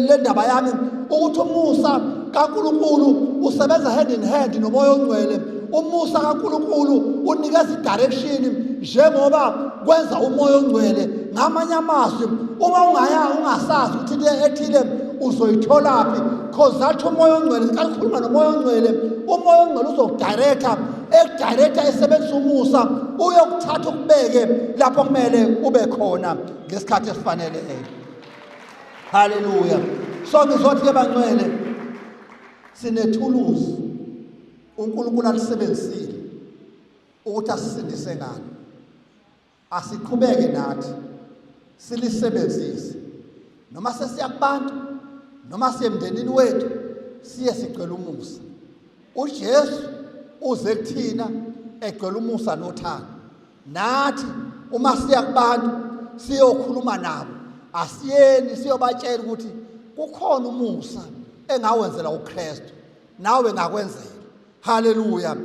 le ndaba yami ukuthi umusa kaNkulunkulu usebenza hand in hand noMoya oNgcwele. Umusa kaNkulunkulu unikeza i-direction njengoba kwenza uMoya oNgcwele. Ngamanye amazwi, uma ungaya ungasazi ukuthi into ethile uzoyitholaphi, cause athi uMoya oNgcwele, ngenkathi ukhuluma noMoya oNgcwele, uMoya oNgcwele uzokudirecta, ekudirecta esebenzisa umusa, uyokuthatha ukubeke lapho kumele ube khona ngesikhathi esifanele. Haleluya. So ngizothi ke bangcwele, sinethuluzi uNkulunkulu alisebenzisile ukuthi asisindise ngalo. Asiqhubeke nathi silisebenzise, noma sesiya kubantu, noma siye emndenini wethu, siye sigcwele umusa. UJesu uze kuthina egcwele umusa nothando. Nathi uma siya kubantu siyokhuluma nabo, asiyeni siyobatshela ukuthi kukhona umusa engawenzela uKristu, nawe ngakwenzela. Haleluya.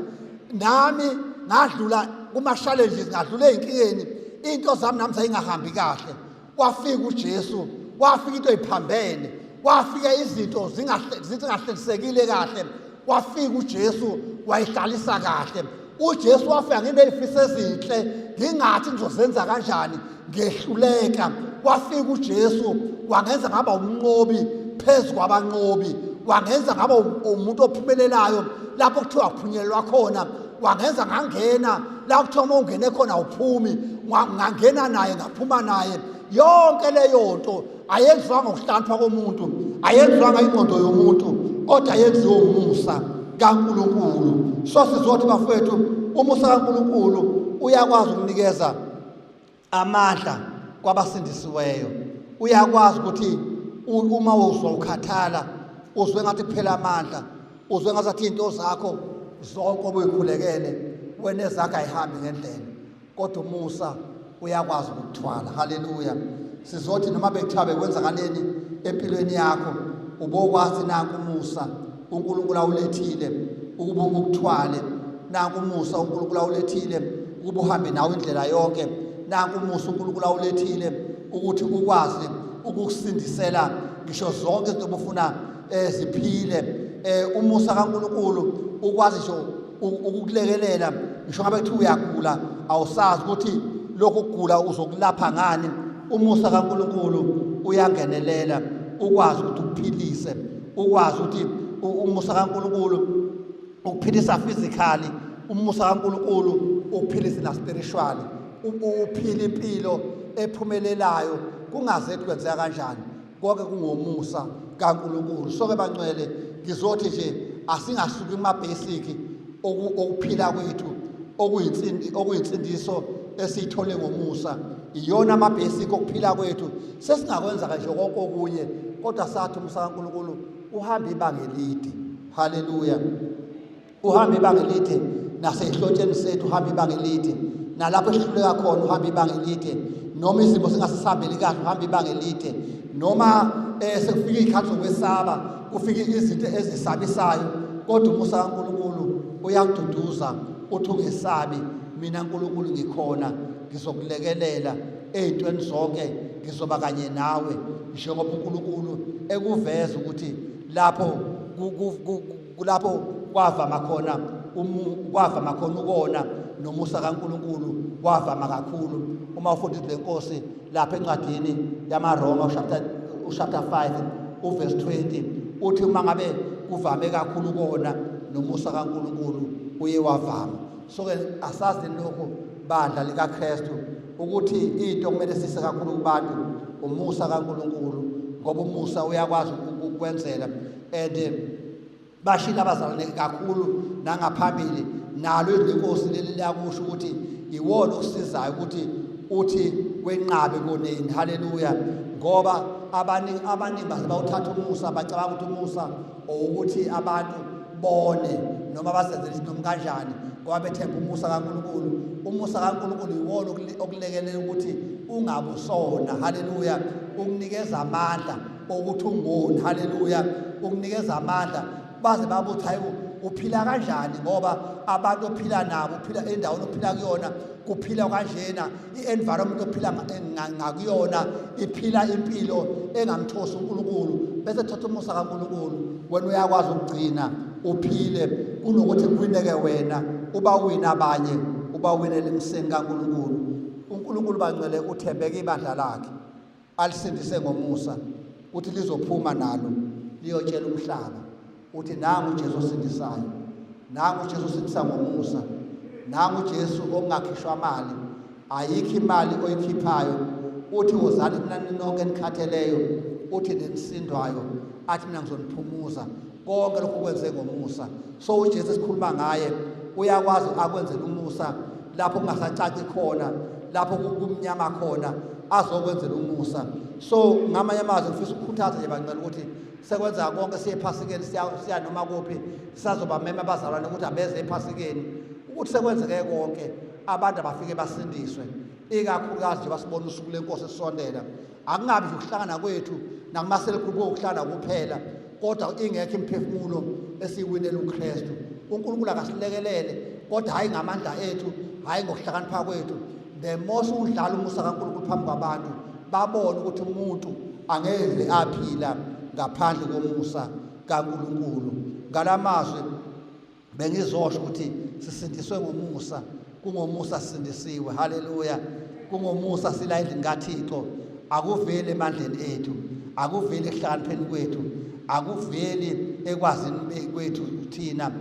Nami ngadlula kuma challenges, ngadlula ezinkingeni, into zami nami zayingahambi kahle. Kwafika uJesu, kwafika into eziphambene, kwafika izinto zingahlelisekile kahle, kwafika uJesu wayihlalisa kahle. uJesu wafika nginezifiso ezinhle, ngingathi ngizozenza kanjani, ngehluleka. Wafika uJesu wangenza ngaba umnqobi phezu kwabanqobi, wangenza ngaba umuntu ophumelelayo lapho kuthiwa kuphunyelelwa khona, wangenza ngangena la kuthiwa uma ungene khona awuphumi, ngangena naye ngaphuma naye. Yonke leyo nto ayenziwanga ngokuhlakanipha komuntu, ayenziwanga ingqondo yomuntu, kodwa yenziwe umusa kaNkulunkulu. So sizothi bafowethu, umusa kaNkulunkulu uyakwazi ukunikeza amandla kwabasindisiweyo. Uyakwazi ukuthi uma uzwa ukhathala, uzwe ngathi kuphela amandla, uzwe ngathi into zakho zonke obuyikhulekele wena ezakho ayihambi ngendlela, kodwa umusa uyakwazi ukukuthwala. Haleluya. Sizothi noma bekuthiwa bekwenzakaleni empilweni yakho, ubokwazi nanku umusa uNkulunkulu awulethile ukuba ukuthwale, nanku umusa uNkulunkulu awulethile ukuba uhambe nawe indlela yonke, nanku umusa uNkulunkulu awulethile ukuthi ukwazi ukukusindisela ngisho zonke izinto obufuna ziphile. Umusa kaNkulunkulu ukwazi nje ukukulekelela ngisho ngabe kuthiwa uyagula, awusazi ukuthi lokhu kugula uzokulapha ngani. Umusa kaNkulunkulu uyangenelela, ukwazi ukuthi ukuphilise, ukwazi ukuthi umusa kaNkulunkulu ukuphilisa physically, umusa kaNkulunkulu ukuphilise na spiritually, uphile impilo ephumelelayo kungaze kwenzeka kanjani. Konke kungomusa kaNkulunkulu. Sonke bangcwele, ngizothi nje asingasuki kuma basic okuphila kwethu, okuyinsindiso esiyithole ngomusa. Iyona ama basic okuphila kwethu, sesingakwenza nje konke okunye, kodwa sathi umusa kaNkulunkulu uhamba ibanga elide. Haleluya. Uhamba ibanga elide nasehlotsheni sethu, uhamba ibanga elide nalapho esihluleka khona, uhamba ibanga elide noma izimo singasisihambeli kahle, uhamba ibanga elide noma sekufika izikhathi zokwesaba, kufika izinto ezisabisayo, kodwa umusa kaNkulunkulu uyakududuza, uthi ungesabi, mina Nkulunkulu ngikhona, ngizokulekelela ey'ntweni zonke, ngizoba kanye nawe. Njengoba uNkulunkulu ekuveza ukuthi lapho kulapho kwavama khona kwavama khona ukona, nomusa kaNkulunkulu wavama kakhulu. Uma ufunda izwi lenkosi lapha encwadini yamaRoma chapter 5 uverse 20, uthi uma ngabe kuvame kakhulu ukona, nomusa kaNkulunkulu uye wavama. So ke asazi lokhu bandla likaKristu ukuthi into kumele sise kakhulu kubantu umusa kaNkulunkulu, ngoba umusa uyakwazi ukukwenzela. And bashila abazalwane kakhulu nangaphambili, nalo izwi lenkosi leli liyakusho ukuthi iwona okusizayo ukuthi uthi wenqabe koneni. Haleluya. Ngoba abaningi baze bawuthatha umusa, bacabanga ukuthi umusa ukuthi abantu bone noma bazenzele izinto noma kanjani, ngoba bethemba umusa kaNkulunkulu. Umusa kaNkulunkulu iwona okulekelela ukuthi ungabusona. Haleluya. Ukunikeza amandla ukuthi ungoni. Haleluya. Ukunikeza amandla baze babuthi hayi uphila kanjani, ngoba abantu ophila nabo, uphila endaweni ophila kuyona, kuphila kanjena, i-environment ophila ngakuyona iphila impilo engamthosi uNkulunkulu. Bese thatha umusa kaNkulunkulu, wena uyakwazi ukugcina uphile, kunokuthi kuwineke wena, ubawina abanye, ubawinele emseni kaNkulunkulu. uNkulunkulu bangcwele uthembeke ibandla lakhe alisindise ngomusa, uthi lizophuma nalo liyotshela umhlaba uthi nangu uJesu osindisayo, nangu uJesu osindisa ngomusa, nangu uJesu ongakhishwa mali, ayikho imali oyikhiphayo. Uthi wozani mina nonke enikhatheleyo, uthi nenisindwayo, athi mina ngizoniphumuza. Konke lokhu kwenze ngomusa. So uJesu esikhuluma ngaye uyakwazi akwenzela umusa lapho kungasacaci khona, lapho kumnyama khona, azokwenzela umusa. So ngamanye amazwi ngifisa ukukhuthaza nje bangcela ukuthi sekwenza konke, siye ephasikeni, siya noma kuphi, sisazobamema abazalwane ukuthi abeze ephasikeni, ukuthi sekwenzeke konke, abantu abafike basindiswe, ikakhulukazi nje basibona usuku lenkosi esondela. Akungabi nje ukuhlangana kwethu nakumasele group okuhlangana kuphela, kodwa ingekho imiphefumulo esiyiwinela uKristu. uNkulunkulu akasilekelele, kodwa hayi ngamandla ethu, hayi ngokuhlakanipha kwethu. The more udlala umusa kaNkulunkulu phambi kwabantu, babone ukuthi umuntu angeze aphila ngaphandle komusa kaNkulunkulu. Ngalamazwi Bengizosho ukuthi sisindiswe ngomusa, kungomusa sisindisiwe. Haleluya. Kungomusa sila endlini kaThixo. Akuveli emandleni ethu, akuveli ekuhlakanipheni kwethu, akuveli ekwazini kwethu thina.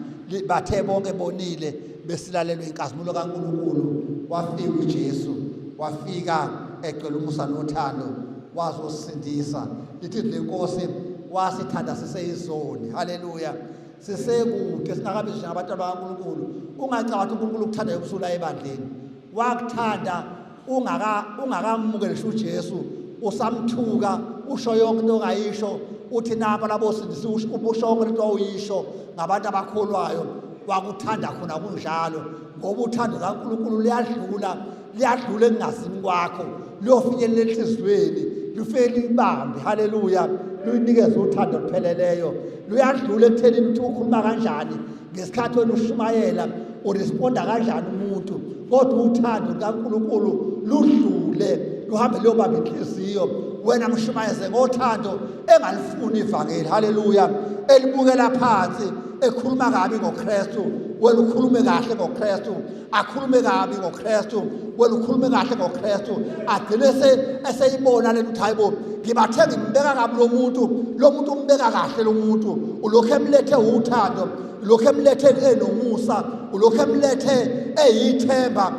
Bathe bonke bonile besilalelwe inkazimulo kaNkulunkulu. Wafika uJesu, wafika egcwele umusa nothando, wazosindisa. Lithi lenkosi wasithanda siseyizoni. Haleluya. Sisekude singakabi njengabantu bakaNkulunkulu. Ungacabangi uNkulunkulu ukuthanda yokusula ebandleni. Wakuthanda ungaka ungakamukeli uJesu, usamthuka, usho yonke into ongayisho, uthi napa labo sindisi ubusho yonke into oyisho ngabantu abakholwayo. Wakuthanda khona kunjalo, ngoba uthando kaNkulunkulu liyadlula, liyadlula ekungazini kwakho, luyofinyelela enhliziyweni, lufike libambe. Haleluya. Luyinikeze uthando olupheleleyo. Luyadlula ekuthenini ukuthi ukhuluma kanjani ngesikhathi wena ushumayela, uresponda kanjani umuntu, kodwa uthando lukaNkulunkulu ludlule, luhambe luyobamba inhliziyo. Wena mshumayeze ngothando engalifuni ivangeli. Haleluya. Elibukela phansi, ekhuluma kabi ngoKristu, wena ukhulume kahle ngoKristu. Akhulume kabi ngoKristu, wena ukhulume kahle ngoKristu. Agcine eseyibona lento ukuthi hayibo, ngibathe ngimbeka kabi lo muntu, lo muntu umbeka kahle lo muntu. Ulokhu emlethe uthando, ulokhu emlethe enomusa, ulokhu emlethe eyithemba,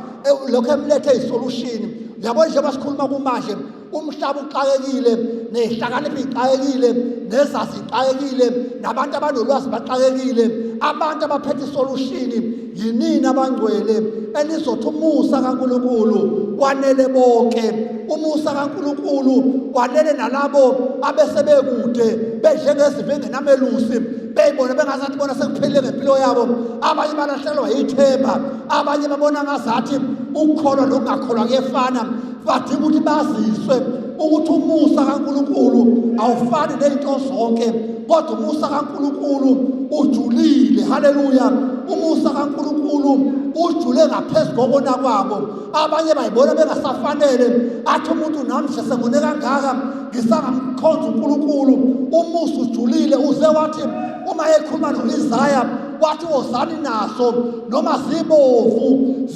ulokhu emlethe isolution. Yabo, njengoba sikhuluma kumanje, umhlaba uxakekile, nezihlakaniphi ixakekile, nezazi ixakekile, nabantu abanolwazi baxakekile. Abantu abaphethe isolution yinini abangcwele enizothi umusa kaNkulunkulu wanele bonke. Umusa kaNkulunkulu wanele nalabo abesebekude, benjengezive engenamelusi, beyibona bengazathi bona sekuphelile ngempilo yabo. Abanye balahlekelwa yithemba, abanye babona ngazathi ukukholwa nokungakholwa kuyefana. Badinga ukuthi baziswe ukuthi umusa kaNkulunkulu awufani nezinto zonke, kodwa umusa kaNkulunkulu ujulile. Haleluya. Umusa kaNkulunkulu ujule ngaphezu kokona kwabo. Abanye bayibona bengasafanele, athi umuntu nami nje sengone kangaka ngisangamkhonza uNkulunkulu. Umusa ujulile, uze wathi uma ekhuluma no-Isaya wathi wozani naso noma zibovu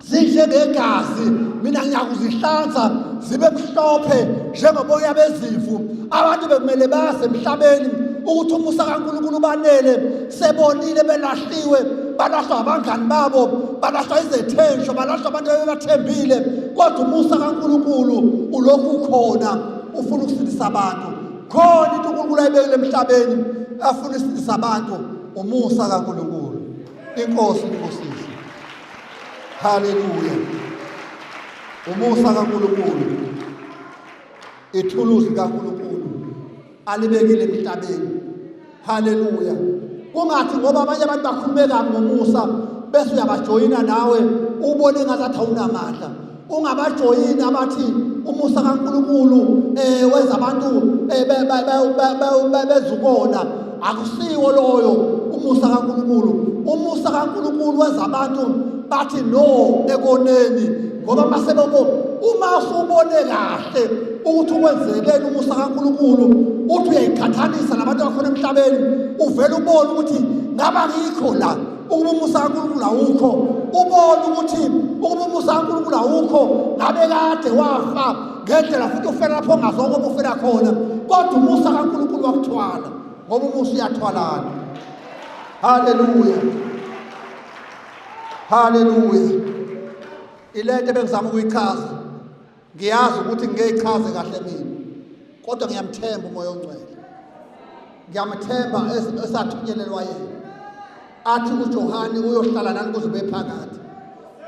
zinjengegazi, mina ngiyakuzihlanza zibe mhlophe njengoboya bezimvu. Abantu bekumele bazi emhlabeni ukuthi umusa kaNkulunkulu banele. Sebonile belahliwe, balahlwa abangani babo, balahlwa izethenjwa, balahlwa abantu abebathembile, kodwa umusa kaNkulunkulu ulokhu ukhona, ufuna ukusindisa abantu. Khona into uNkulunkulu ayibekile emhlabeni afuna ukusindisa abantu, umusa kaNkulunkulu. Inkosi ibusise. Haleluya. Umusa kaNkulunkulu, ithuluzi kaNkulunkulu alibekile emhlabeni. Haleluya. Kungathi ngoba abanye abantu bakhulume kabi ngomusa, bese uyabajoyina nawe ubone ngazathi awunamandla. Ungabajoyini abathi umusa kaNkulunkulu wenza abantu bezukona. Akusiwo loyo umusa kaNkulunkulu. Umusa kaNkulunkulu wenza abantu bathi no ekoneni, ngoba masebebo uma usubone kahle ukuthi ukwenzeleni umusa kaNkulunkulu, uthi uyayiqhathanisa nabantu abakhona emhlabeni, uvela ubone ukuthi ngaba ngikho la ukuba umusa kaNkulunkulu awukho. Ubone ukuthi ukuba umusa kaNkulunkulu awukho, ngabe kade wafa ngendlela futhi ufela lapho ongazonke obufela khona, kodwa umusa kaNkulunkulu wakuthwala, ngoba umusa uyathwalana. Haleluya, haleluya. Ilento ebengizama ukuyichaza, ngiyazi ukuthi ngiyeyichaze kahle mina, kodwa ngiyamthemba uMoya oNgcwele, ngiyamthemba esathunyelelwa yena, athi uJohane uyohlala nani kuze kube phakade.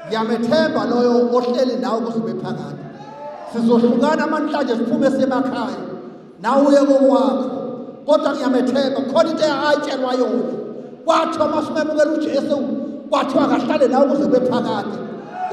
Ngiyamethemba loyo ohleli nawe kuze kube phakade. Sizohlukana namhlanje, siphume semakhaya, nawe uye kokwakho, kodwa ngiyamethemba. Khona into ayitshelwa yona, kwathiwa masumemukela uJesu, kwathiwa akahlale nawe kuze kube phakade.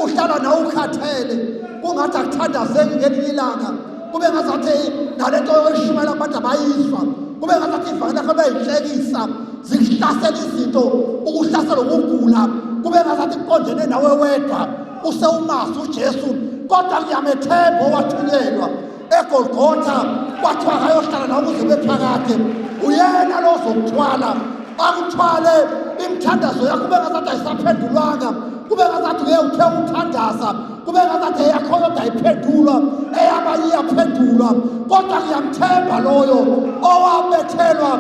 Uhlala nawe ukhathele, kungathi akuthandazeki ngelinye ilanga, kube ngazathi nalento oyishumayela kubantu abayizwa, kube ngazathi ivangeli lakho bayinhlekisa, zikuhlasela izinto, ukuhlasela ukugula, kube ngazathi kuqondene nawe wedwa usewumazi uJesu. Kodwa ngiyamethemba owathunyelwa eGolgotha, kwathiwa akayohlala nawe kuze kube phakade. Uyena lo ozokuthwala. Akuthwale imithandazo yakho kube ngazathi ayisaphendulwanga, kube ngazathi uye uthe uthandaza kube ngazathi eyakho yodwa ayiphendulwa, eyabanye iyaphendulwa. Kodwa ngiyamthemba loyo owabethelwa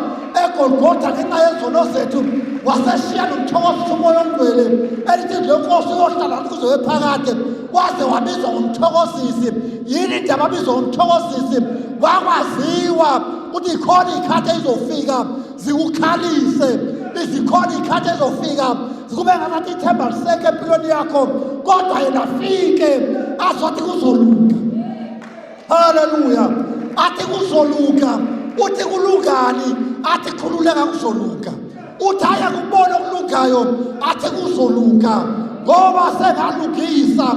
eGolgotha ngenxa yezono zethu, waseshiya nomthokozisi uMoya oNgcwele, elithi le Nkosi uyohlala kuze phakade, waze wabizwa ngomthokozisi. Yini indaba abizwa ngomthokozisi? Wakwaziwa ukuthi ikhona iy'khathi ey'zofika zikukhalise, izikhona iy'khathi ezofika zikube ngazathi ithemba lisekho empilweni yakho, kodwa yena afike azothi kuzolunga. Haleluya! Athi kuzolunga. Uthi kulungani? Athi khululeka, kuzolunga. Uthi aya kubona okulungayo, athi kuzolunga, ngoba sengalungisa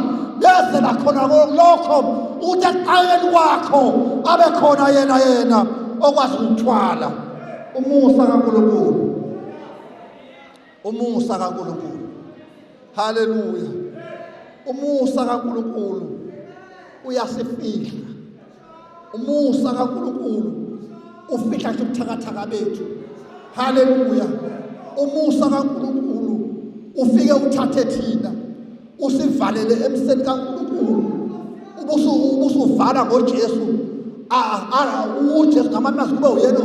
beze nakhona lokho. Uthi ekuqaleni kwakho abe khona yena, yena okwazi ukuthwala umusa kaNkulunkulu, umusa kaNkulunkulu. Haleluya! Umusa kaNkulunkulu uyasifihla. Umusa kaNkulunkulu ufihla nje ubuthakathaka bethu. Haleluya! Umusa kaNkulunkulu ufike uthathe thina usivalele emseni kaNkulunkulu, ubusuvala ngoJesu. UJesu ngamanye amazwi kube uyena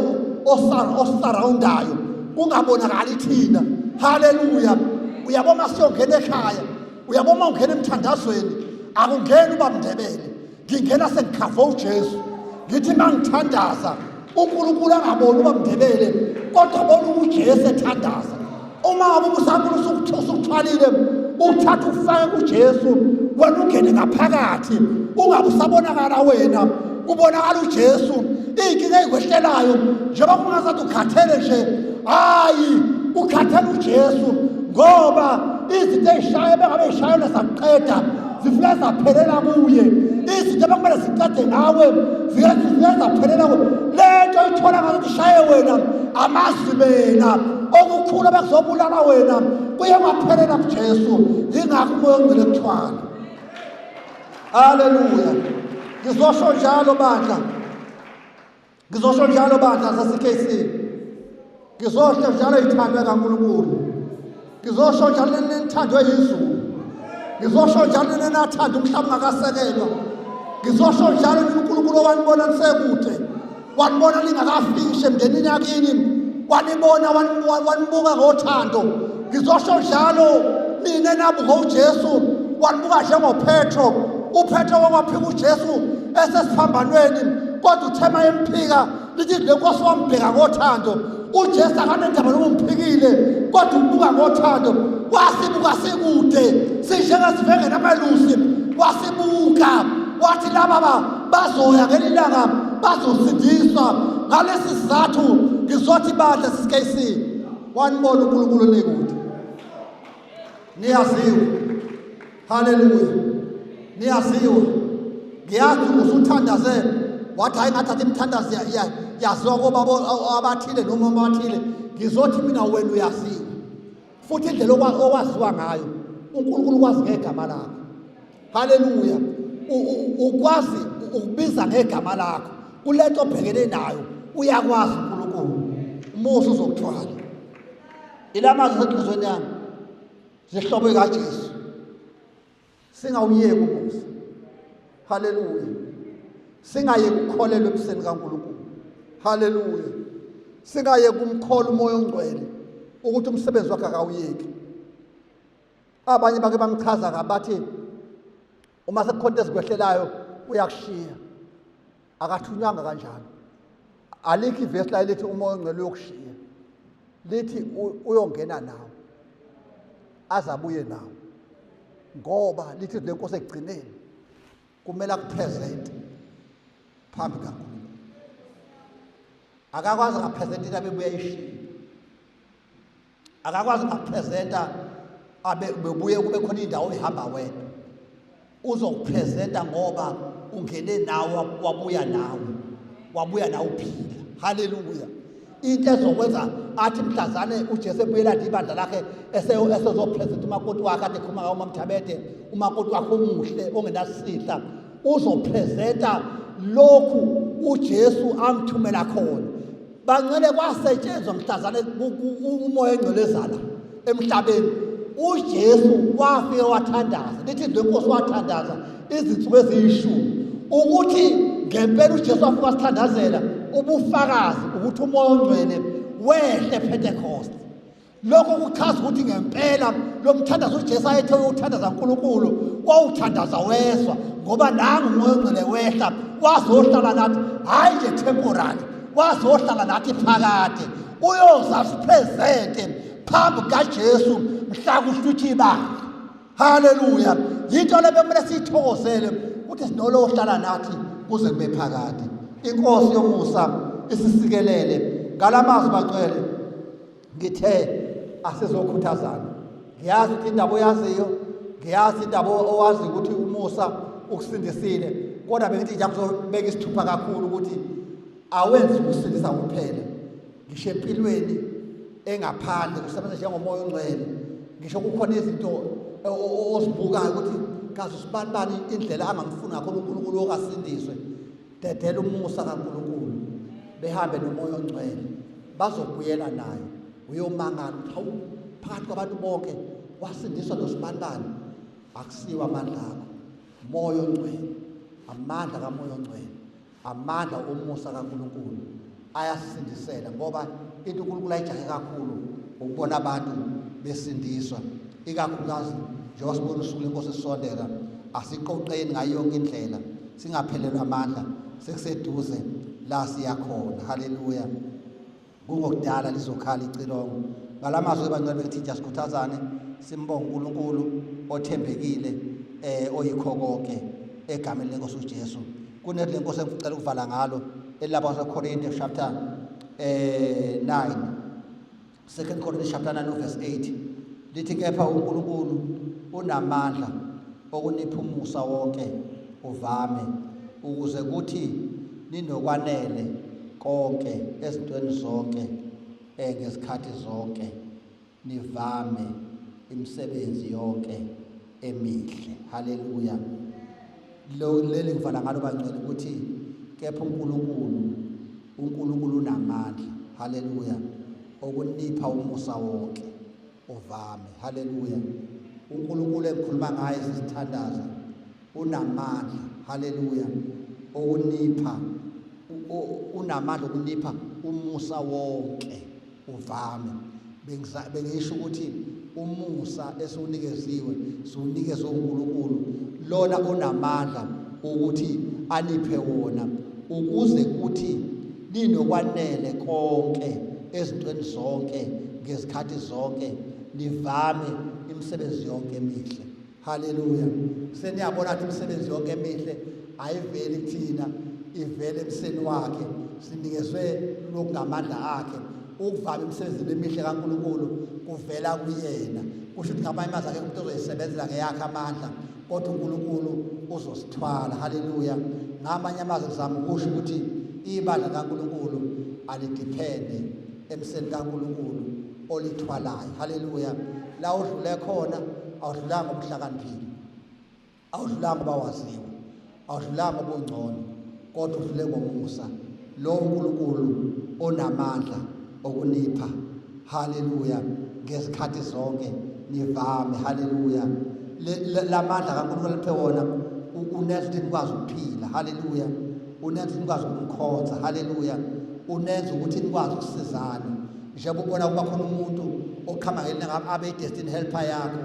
osarawundayo, kungabonakali thina. Haleluya! Uyabona siyongena ekhaya, uyabona ungena emthandazweni, akungeni uBamndebele, ngingena sengikhava uJesu. Ngithi mangithandaza uNkulunkulu angaboni uBamndebele, kodwa bona uJesu ethandaza. Uma ngabe ubusankulu usukuthwalile, uthatha ufake kuJesu, wena ungene ngaphakathi, ungabe usabonakala wena, kubonakala uJesu. Iy'nkinga ey'kwehlelayo njengoba kungazathi ukhathele nje, hhayi, ukhathele uJesu, ngoba izinto ey'shayo bengabe y'shayelwe zakuqeda zifike zaphelela kuye. Izinto ebekumele ziqede ngawe zifike zaphelela kuye. Le nto ithola ngathi ishaye wena, amazwi mena okukhulu abekuzobulala wena kuye kwaphelela kuJesu. Yingakho uMoya oNgcwele kuthwala. Haleluya! Ngizosho njalo bandla, ngizosho njalo bandla sase-KC, ngizosho njalo ithandwe kaNkulunkulu, ngizosho njalo nithandwe yizulu, ngizosho njalo nenathanda umhlaba ungakasekelwa, ngizosho njalo uNkulunkulu owanibona nisekude, wanibona ningakafiki emndenini yakini, wanibona wanibuka ngothando. Ngizosho njalo nina nabuka uJesu, wanibuka njengoPetro. UPetro wawaphika uJesu esesiphambanweni, kodwa uthema emphika lithi le Nkosi wambheka ngothando. UJesu akanendaba noma umphikile, kodwa ubuka ngothando. Wasibuka sikude sinjengesivenge namalusi, wasibuka wathi laba bazoya ngelilanga bazosindiswa. Ngalesi sizathu ngizothi bandla sisiKC, wanibona uNkulunkulu nikude, niyaziwa. Haleluya! Niyaziwa. Ngiyazi usuthandaze wathi hayi, ngathatha imithandazo yaziwa kobaba abathile noma abathile. Ngizothi mina wena uyaziwa, futhi indlela owaziwa ngayo uNkulunkulu ukwazi ngegama lakho. Haleluya! Ukwazi ukubiza ngegama lakho kulento obhekene nayo, uyakwazi uNkulunkulu. Umusa uzokuthwala. Ilamazwi asenhliziyweni yami, zihlobo kaJesu, singawuyeki umusa. Haleluya! Singayeki ukukholelwa ebuseni kaNkulunkulu. Haleluya! Singayeki umkhola uMoya oNgcwele ukuthi umsebenzi wakhe akawuyeki. Abanye bake bamchaza kabathi uma sekukhona ezikwehlelayo uyakushiya. Akathunywanga kanjalo. Alikho ivesi la elithi uMoya oNgcwele uyokushiya, lithi uyongena nawe azabuye nawe, ngoba lithi le Nkosi ekugcineni kumele akupresente phambi kaNkulunkulu. Akakwazi ngapresenta into abebuya ishiya, akakwazi ngakupresenta abe bebuye kube khona indawo ihamba wedwa. Uzokupresenta ngoba ungene nawe, wabuya nawe, wabuya nawe uphila. Haleluya! Into ezokwenza athi mhlazane uJesu ebuyela nje ibandla lakhe esezopresenta umakoti wakhe, ade ekhuluma ngawo uMamthabethe, umakoti wakhe omuhle ongenasihla, uzopresenta lokhu uJesu amthumela khona. Bangcwele, kwasetshenzwa mhlazane umoya engcwelezala emhlabeni. UJesu wafike wathandaza, lithi izwi lenkosi wathandaza izinsuku eziyishumi. Ukuthi ngempela uJesu wafika wasithandazela, ubufakazi ukuthi umoya ongcwele wehle ePentecost. Lokho kuchaza ukuthi ngempela lo mthandazo uJesu ayethe uyothandaza uNkulunkulu wawuthandaza wezwa, ngoba nangu umoya ongcwele wehla wazohlala nathi, hhayi nje temporary, wazohlala nathi phakade. Uyoza sipresente phambi kukaJesu mhla kuhlwitha ibandla. Haleluya! Yinto le bekumele siyithokozele ukuthi sinolo ohlala nathi kuze kube phakade. Inkosi yomusa isisikelele ngalamazwi bangcwele. Ngithe asizokhuthazana. Ngiyazi ukuthi indaba oyaziyo, ngiyazi indaba owazi ukuthi umusa ukusindisile, kodwa bengithi nje ngizobeka isithupha kakhulu ukuthi awenzi ukusindisa kuphela, ngisho empilweni engaphandle kusebenza njengomoya ongcwele. Ngisho kukhona izinto ozibukayo ukuthi kazi usibani bani indlela angamfuni ngakho uNkulunkulu okasindiswe. Dedela umusa kaNkulunkulu, behambe nomoya ongcwele, bazobuyela naye. Uyomangala ukuthi hawu, phakathi kwabantu bonke wasindiswa nosibanibani. Akusiwo amandla akho, moya ongcwele, amandla kamoya ongcwele, amandla omusa kaNkulunkulu ayasindisela, ngoba into uNkulunkulu ayijahe kakhulu ukubona abantu besindiswa, ikakhulukazi njengoba sibona usuku lenkosi esondela. Asiqoqeni ngayo yonke indlela, singaphelelwa amandla, sekuseduze la siyakhona. Haleluya! Kungokudala lizokhala icilongo. Ngalamazwi ebangcwele bengithi nje asikhuthazane, simbonge uNkulunkulu othembekile, oyikho konke, egameni lenkosi uJesu. Kunezwi lenkosi engicela ukuvala ngalo elapha kwaseKorinte chapter 9, 2 Corinthians chapter 9 verse 8, lithi kepha uNkulunkulu unamandla okunipha umusa wonke uvame, ukuze kuthi ninokwanele konke ezintweni zonke, ngezikhathi zonke nivame imisebenzi yonke emihle. Haleluya! Lo leli ngivala ngalo bangcwele ukuthi kepha uNkulunkulu unamandla, haleluya, okunipha umusa wonke uvame. Haleluya! uNkulunkulu engikhuluma ngaye sisithandaza unamandla, haleluya, okunipha unamandla okunipha umusa wonke uvame. Bengisho ukuthi umusa esiwunikeziwe siwunikezwe uNkulunkulu lona onamandla ukuthi aniphe wona, ukuze kuthi ninokwanele konke ezintweni zonke ngezikhathi zonke nivame imisebenzi yonke emihle. Haleluya! Seniyabona ukuthi imisebenzi yonke emihle ayiveli kuthina, ivele emseni wakhe, sinikezwe lokungamandla akhe. Ukuvama imisebenzi emihle kaNkulunkulu kuvela kuyena. Kusho ukuthi ngamanye amazwi akekho umuntu ozoyisebenzela ngeyakhe amandla, kodwa uNkulunkulu uzosithwala. Haleluya! Ngamanye amazwi ngizama ukusho ukuthi ibandla kaNkulunkulu alidiphende emseni kaNkulunkulu olithwalayo. Haleluya! La udlule khona awudlulanga ngobuhlakaniphile, awudlulanga ngoba waziwa, awudlulanga ngobungcono, kodwa udlule ngomusa lo uNkulunkulu onamandla okunipha, haleluya, ngezikhathi zonke nivame. Haleluya! Lamandla kaNkulunkulu aliphe wona unenza ukuthi nikwazi ukuphila. Haleluya! Unenza ukuthi nikwazi ukumkhonza. Haleluya! Unenza ukuthi nikwazi ukusizana. Njengoba ubona kuba khona umuntu oqhama ngelinye abe i-destiny helper yakho,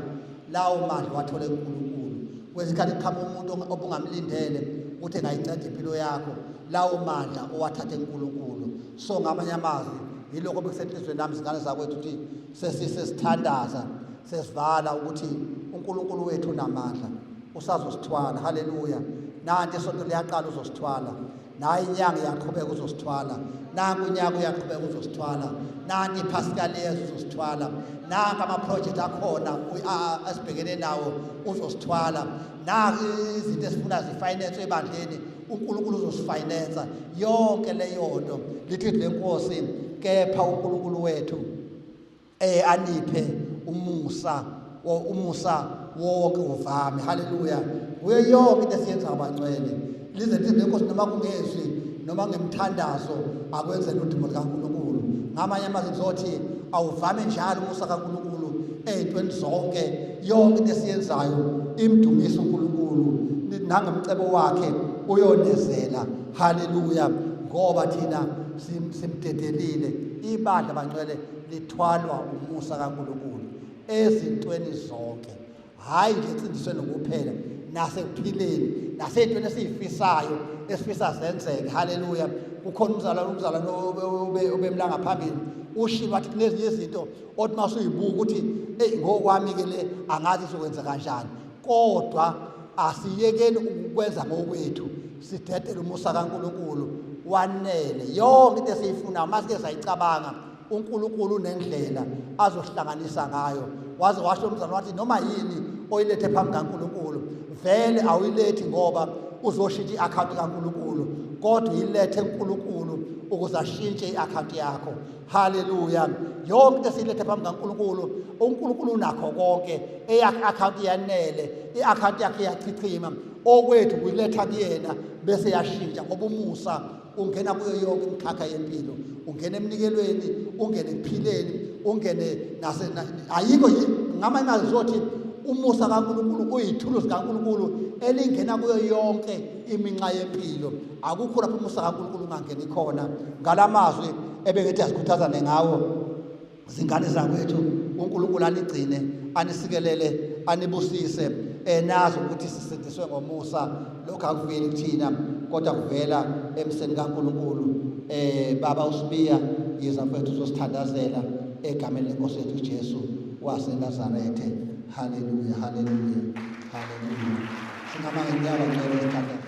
lawo mandla wathole kuNkulunkulu. Kwesikhathi kuqhamuka umuntu obungamlindele ukuthi engayinceda impilo yakho, lawo mandla owathathe kuNkulunkulu. So ngamanye amazwi yilokho bekusenhliziyweni nami, zingane zakwethu, ukuthi sesithandaza sesivala ukuthi uNkulunkulu wethu unamandla, usazosithwala. Haleluya! Nanti isonto liyaqala, uzosithwala. Nayi inyanga iyaqhubeka, uzosithwala. Nanku unyaka uyaqhubeka, uzosithwala. Nanti iphasika liyeza, uzosithwala. Nanku amaprojekthi akhona esibhekene nawo, uzosithwala. Nanku izinto esifuna zifinance ebandleni, uNkulunkulu uzosifinansa yonke leyo nto. Lithi lenkosi, kepha uNkulunkulu wethu aniphe umusa, umusa wonke uvame. Haleluya! Kuyo yonke into esiyenza abangcwele, lize lithi lenkosi, noma kungezwi noma ngemthandazo, akwenzele udumo likaNkulunkulu. Ngamanye amazwi ngizothi awuvame njalo umusa kaNkulunkulu ey'ntweni zonke, yonke into esiyenzayo imdumise uNkulunkulu nangemcebo wakhe uyonezela. Haleluya, ngoba thina simdedelile. Ibandla bangcwele lithwalwa umusa kaNkulunkulu ezintweni zonke, hhayi nje ensindisweni kuphela, nasekuphileni, nasey'ntweni esiyifisayo esifisa zenzeke. Haleluya. Kukhona umzalwane obemlanga phambili ushilo wathi kunezinye izinto othi uma usuyibuka ukuthi eyi ngokwami-ke le angazi izokwenza kanjani, kodwa asiyekeni ukwenza ngokwethu, sidedele umusa kaNkulunkulu wanele. Yonke into esiyifunayo uma sike sayicabanga, uNkulunkulu unendlela azohlanganisa ngayo. Waze washo umzalwane wathi noma yini oyilethe phambi kaNkulunkulu vele awuyilethi ngoba uzoshintsha i-akhawunti kaNkulunkulu, kodwa uyilethe kuNkulunkulu ukuze ashintshe i-akhawunti yakho. Haleluya. Yonke into esiyilethe phambi kaNkulunkulu, uNkulunkulu unakho konke. Eyakhe i-akhawunti yanele, i-akhawunti yakhe iyachichima. Okwethu kuyiletha kuyena bese yashintsha, ngoba umusa ungena kuyo yonke imikhakha yempilo, ungena emnikelweni, ungene ekuphileni, ungene nase ayikho. Ngamanye amazwi uzothi umusa kaNkulunkulu uyithuluzi kaNkulunkulu elingena kuyo yonke iminxa yempilo. Akukho lapho umusa kaNkulunkulu ungangeni khona. Ngalamazwi ebengithi asikhuthazane ngawo, zingane zakwethu, uNkulunkulu anigcine, anisikelele, anibusise. Enazi ukuthi sisindiswe ngomusa, lokho akuveli kuthina kodwa kuvela emseni kaNkulunkulu. Baba uSibiya, yiza mfethu uzosithandazela egameni lenkosi yethu uJesu waseNazarethe. Haleluya, haleluya, haleluya. Singama ngenyawo ngcwele sithandaze.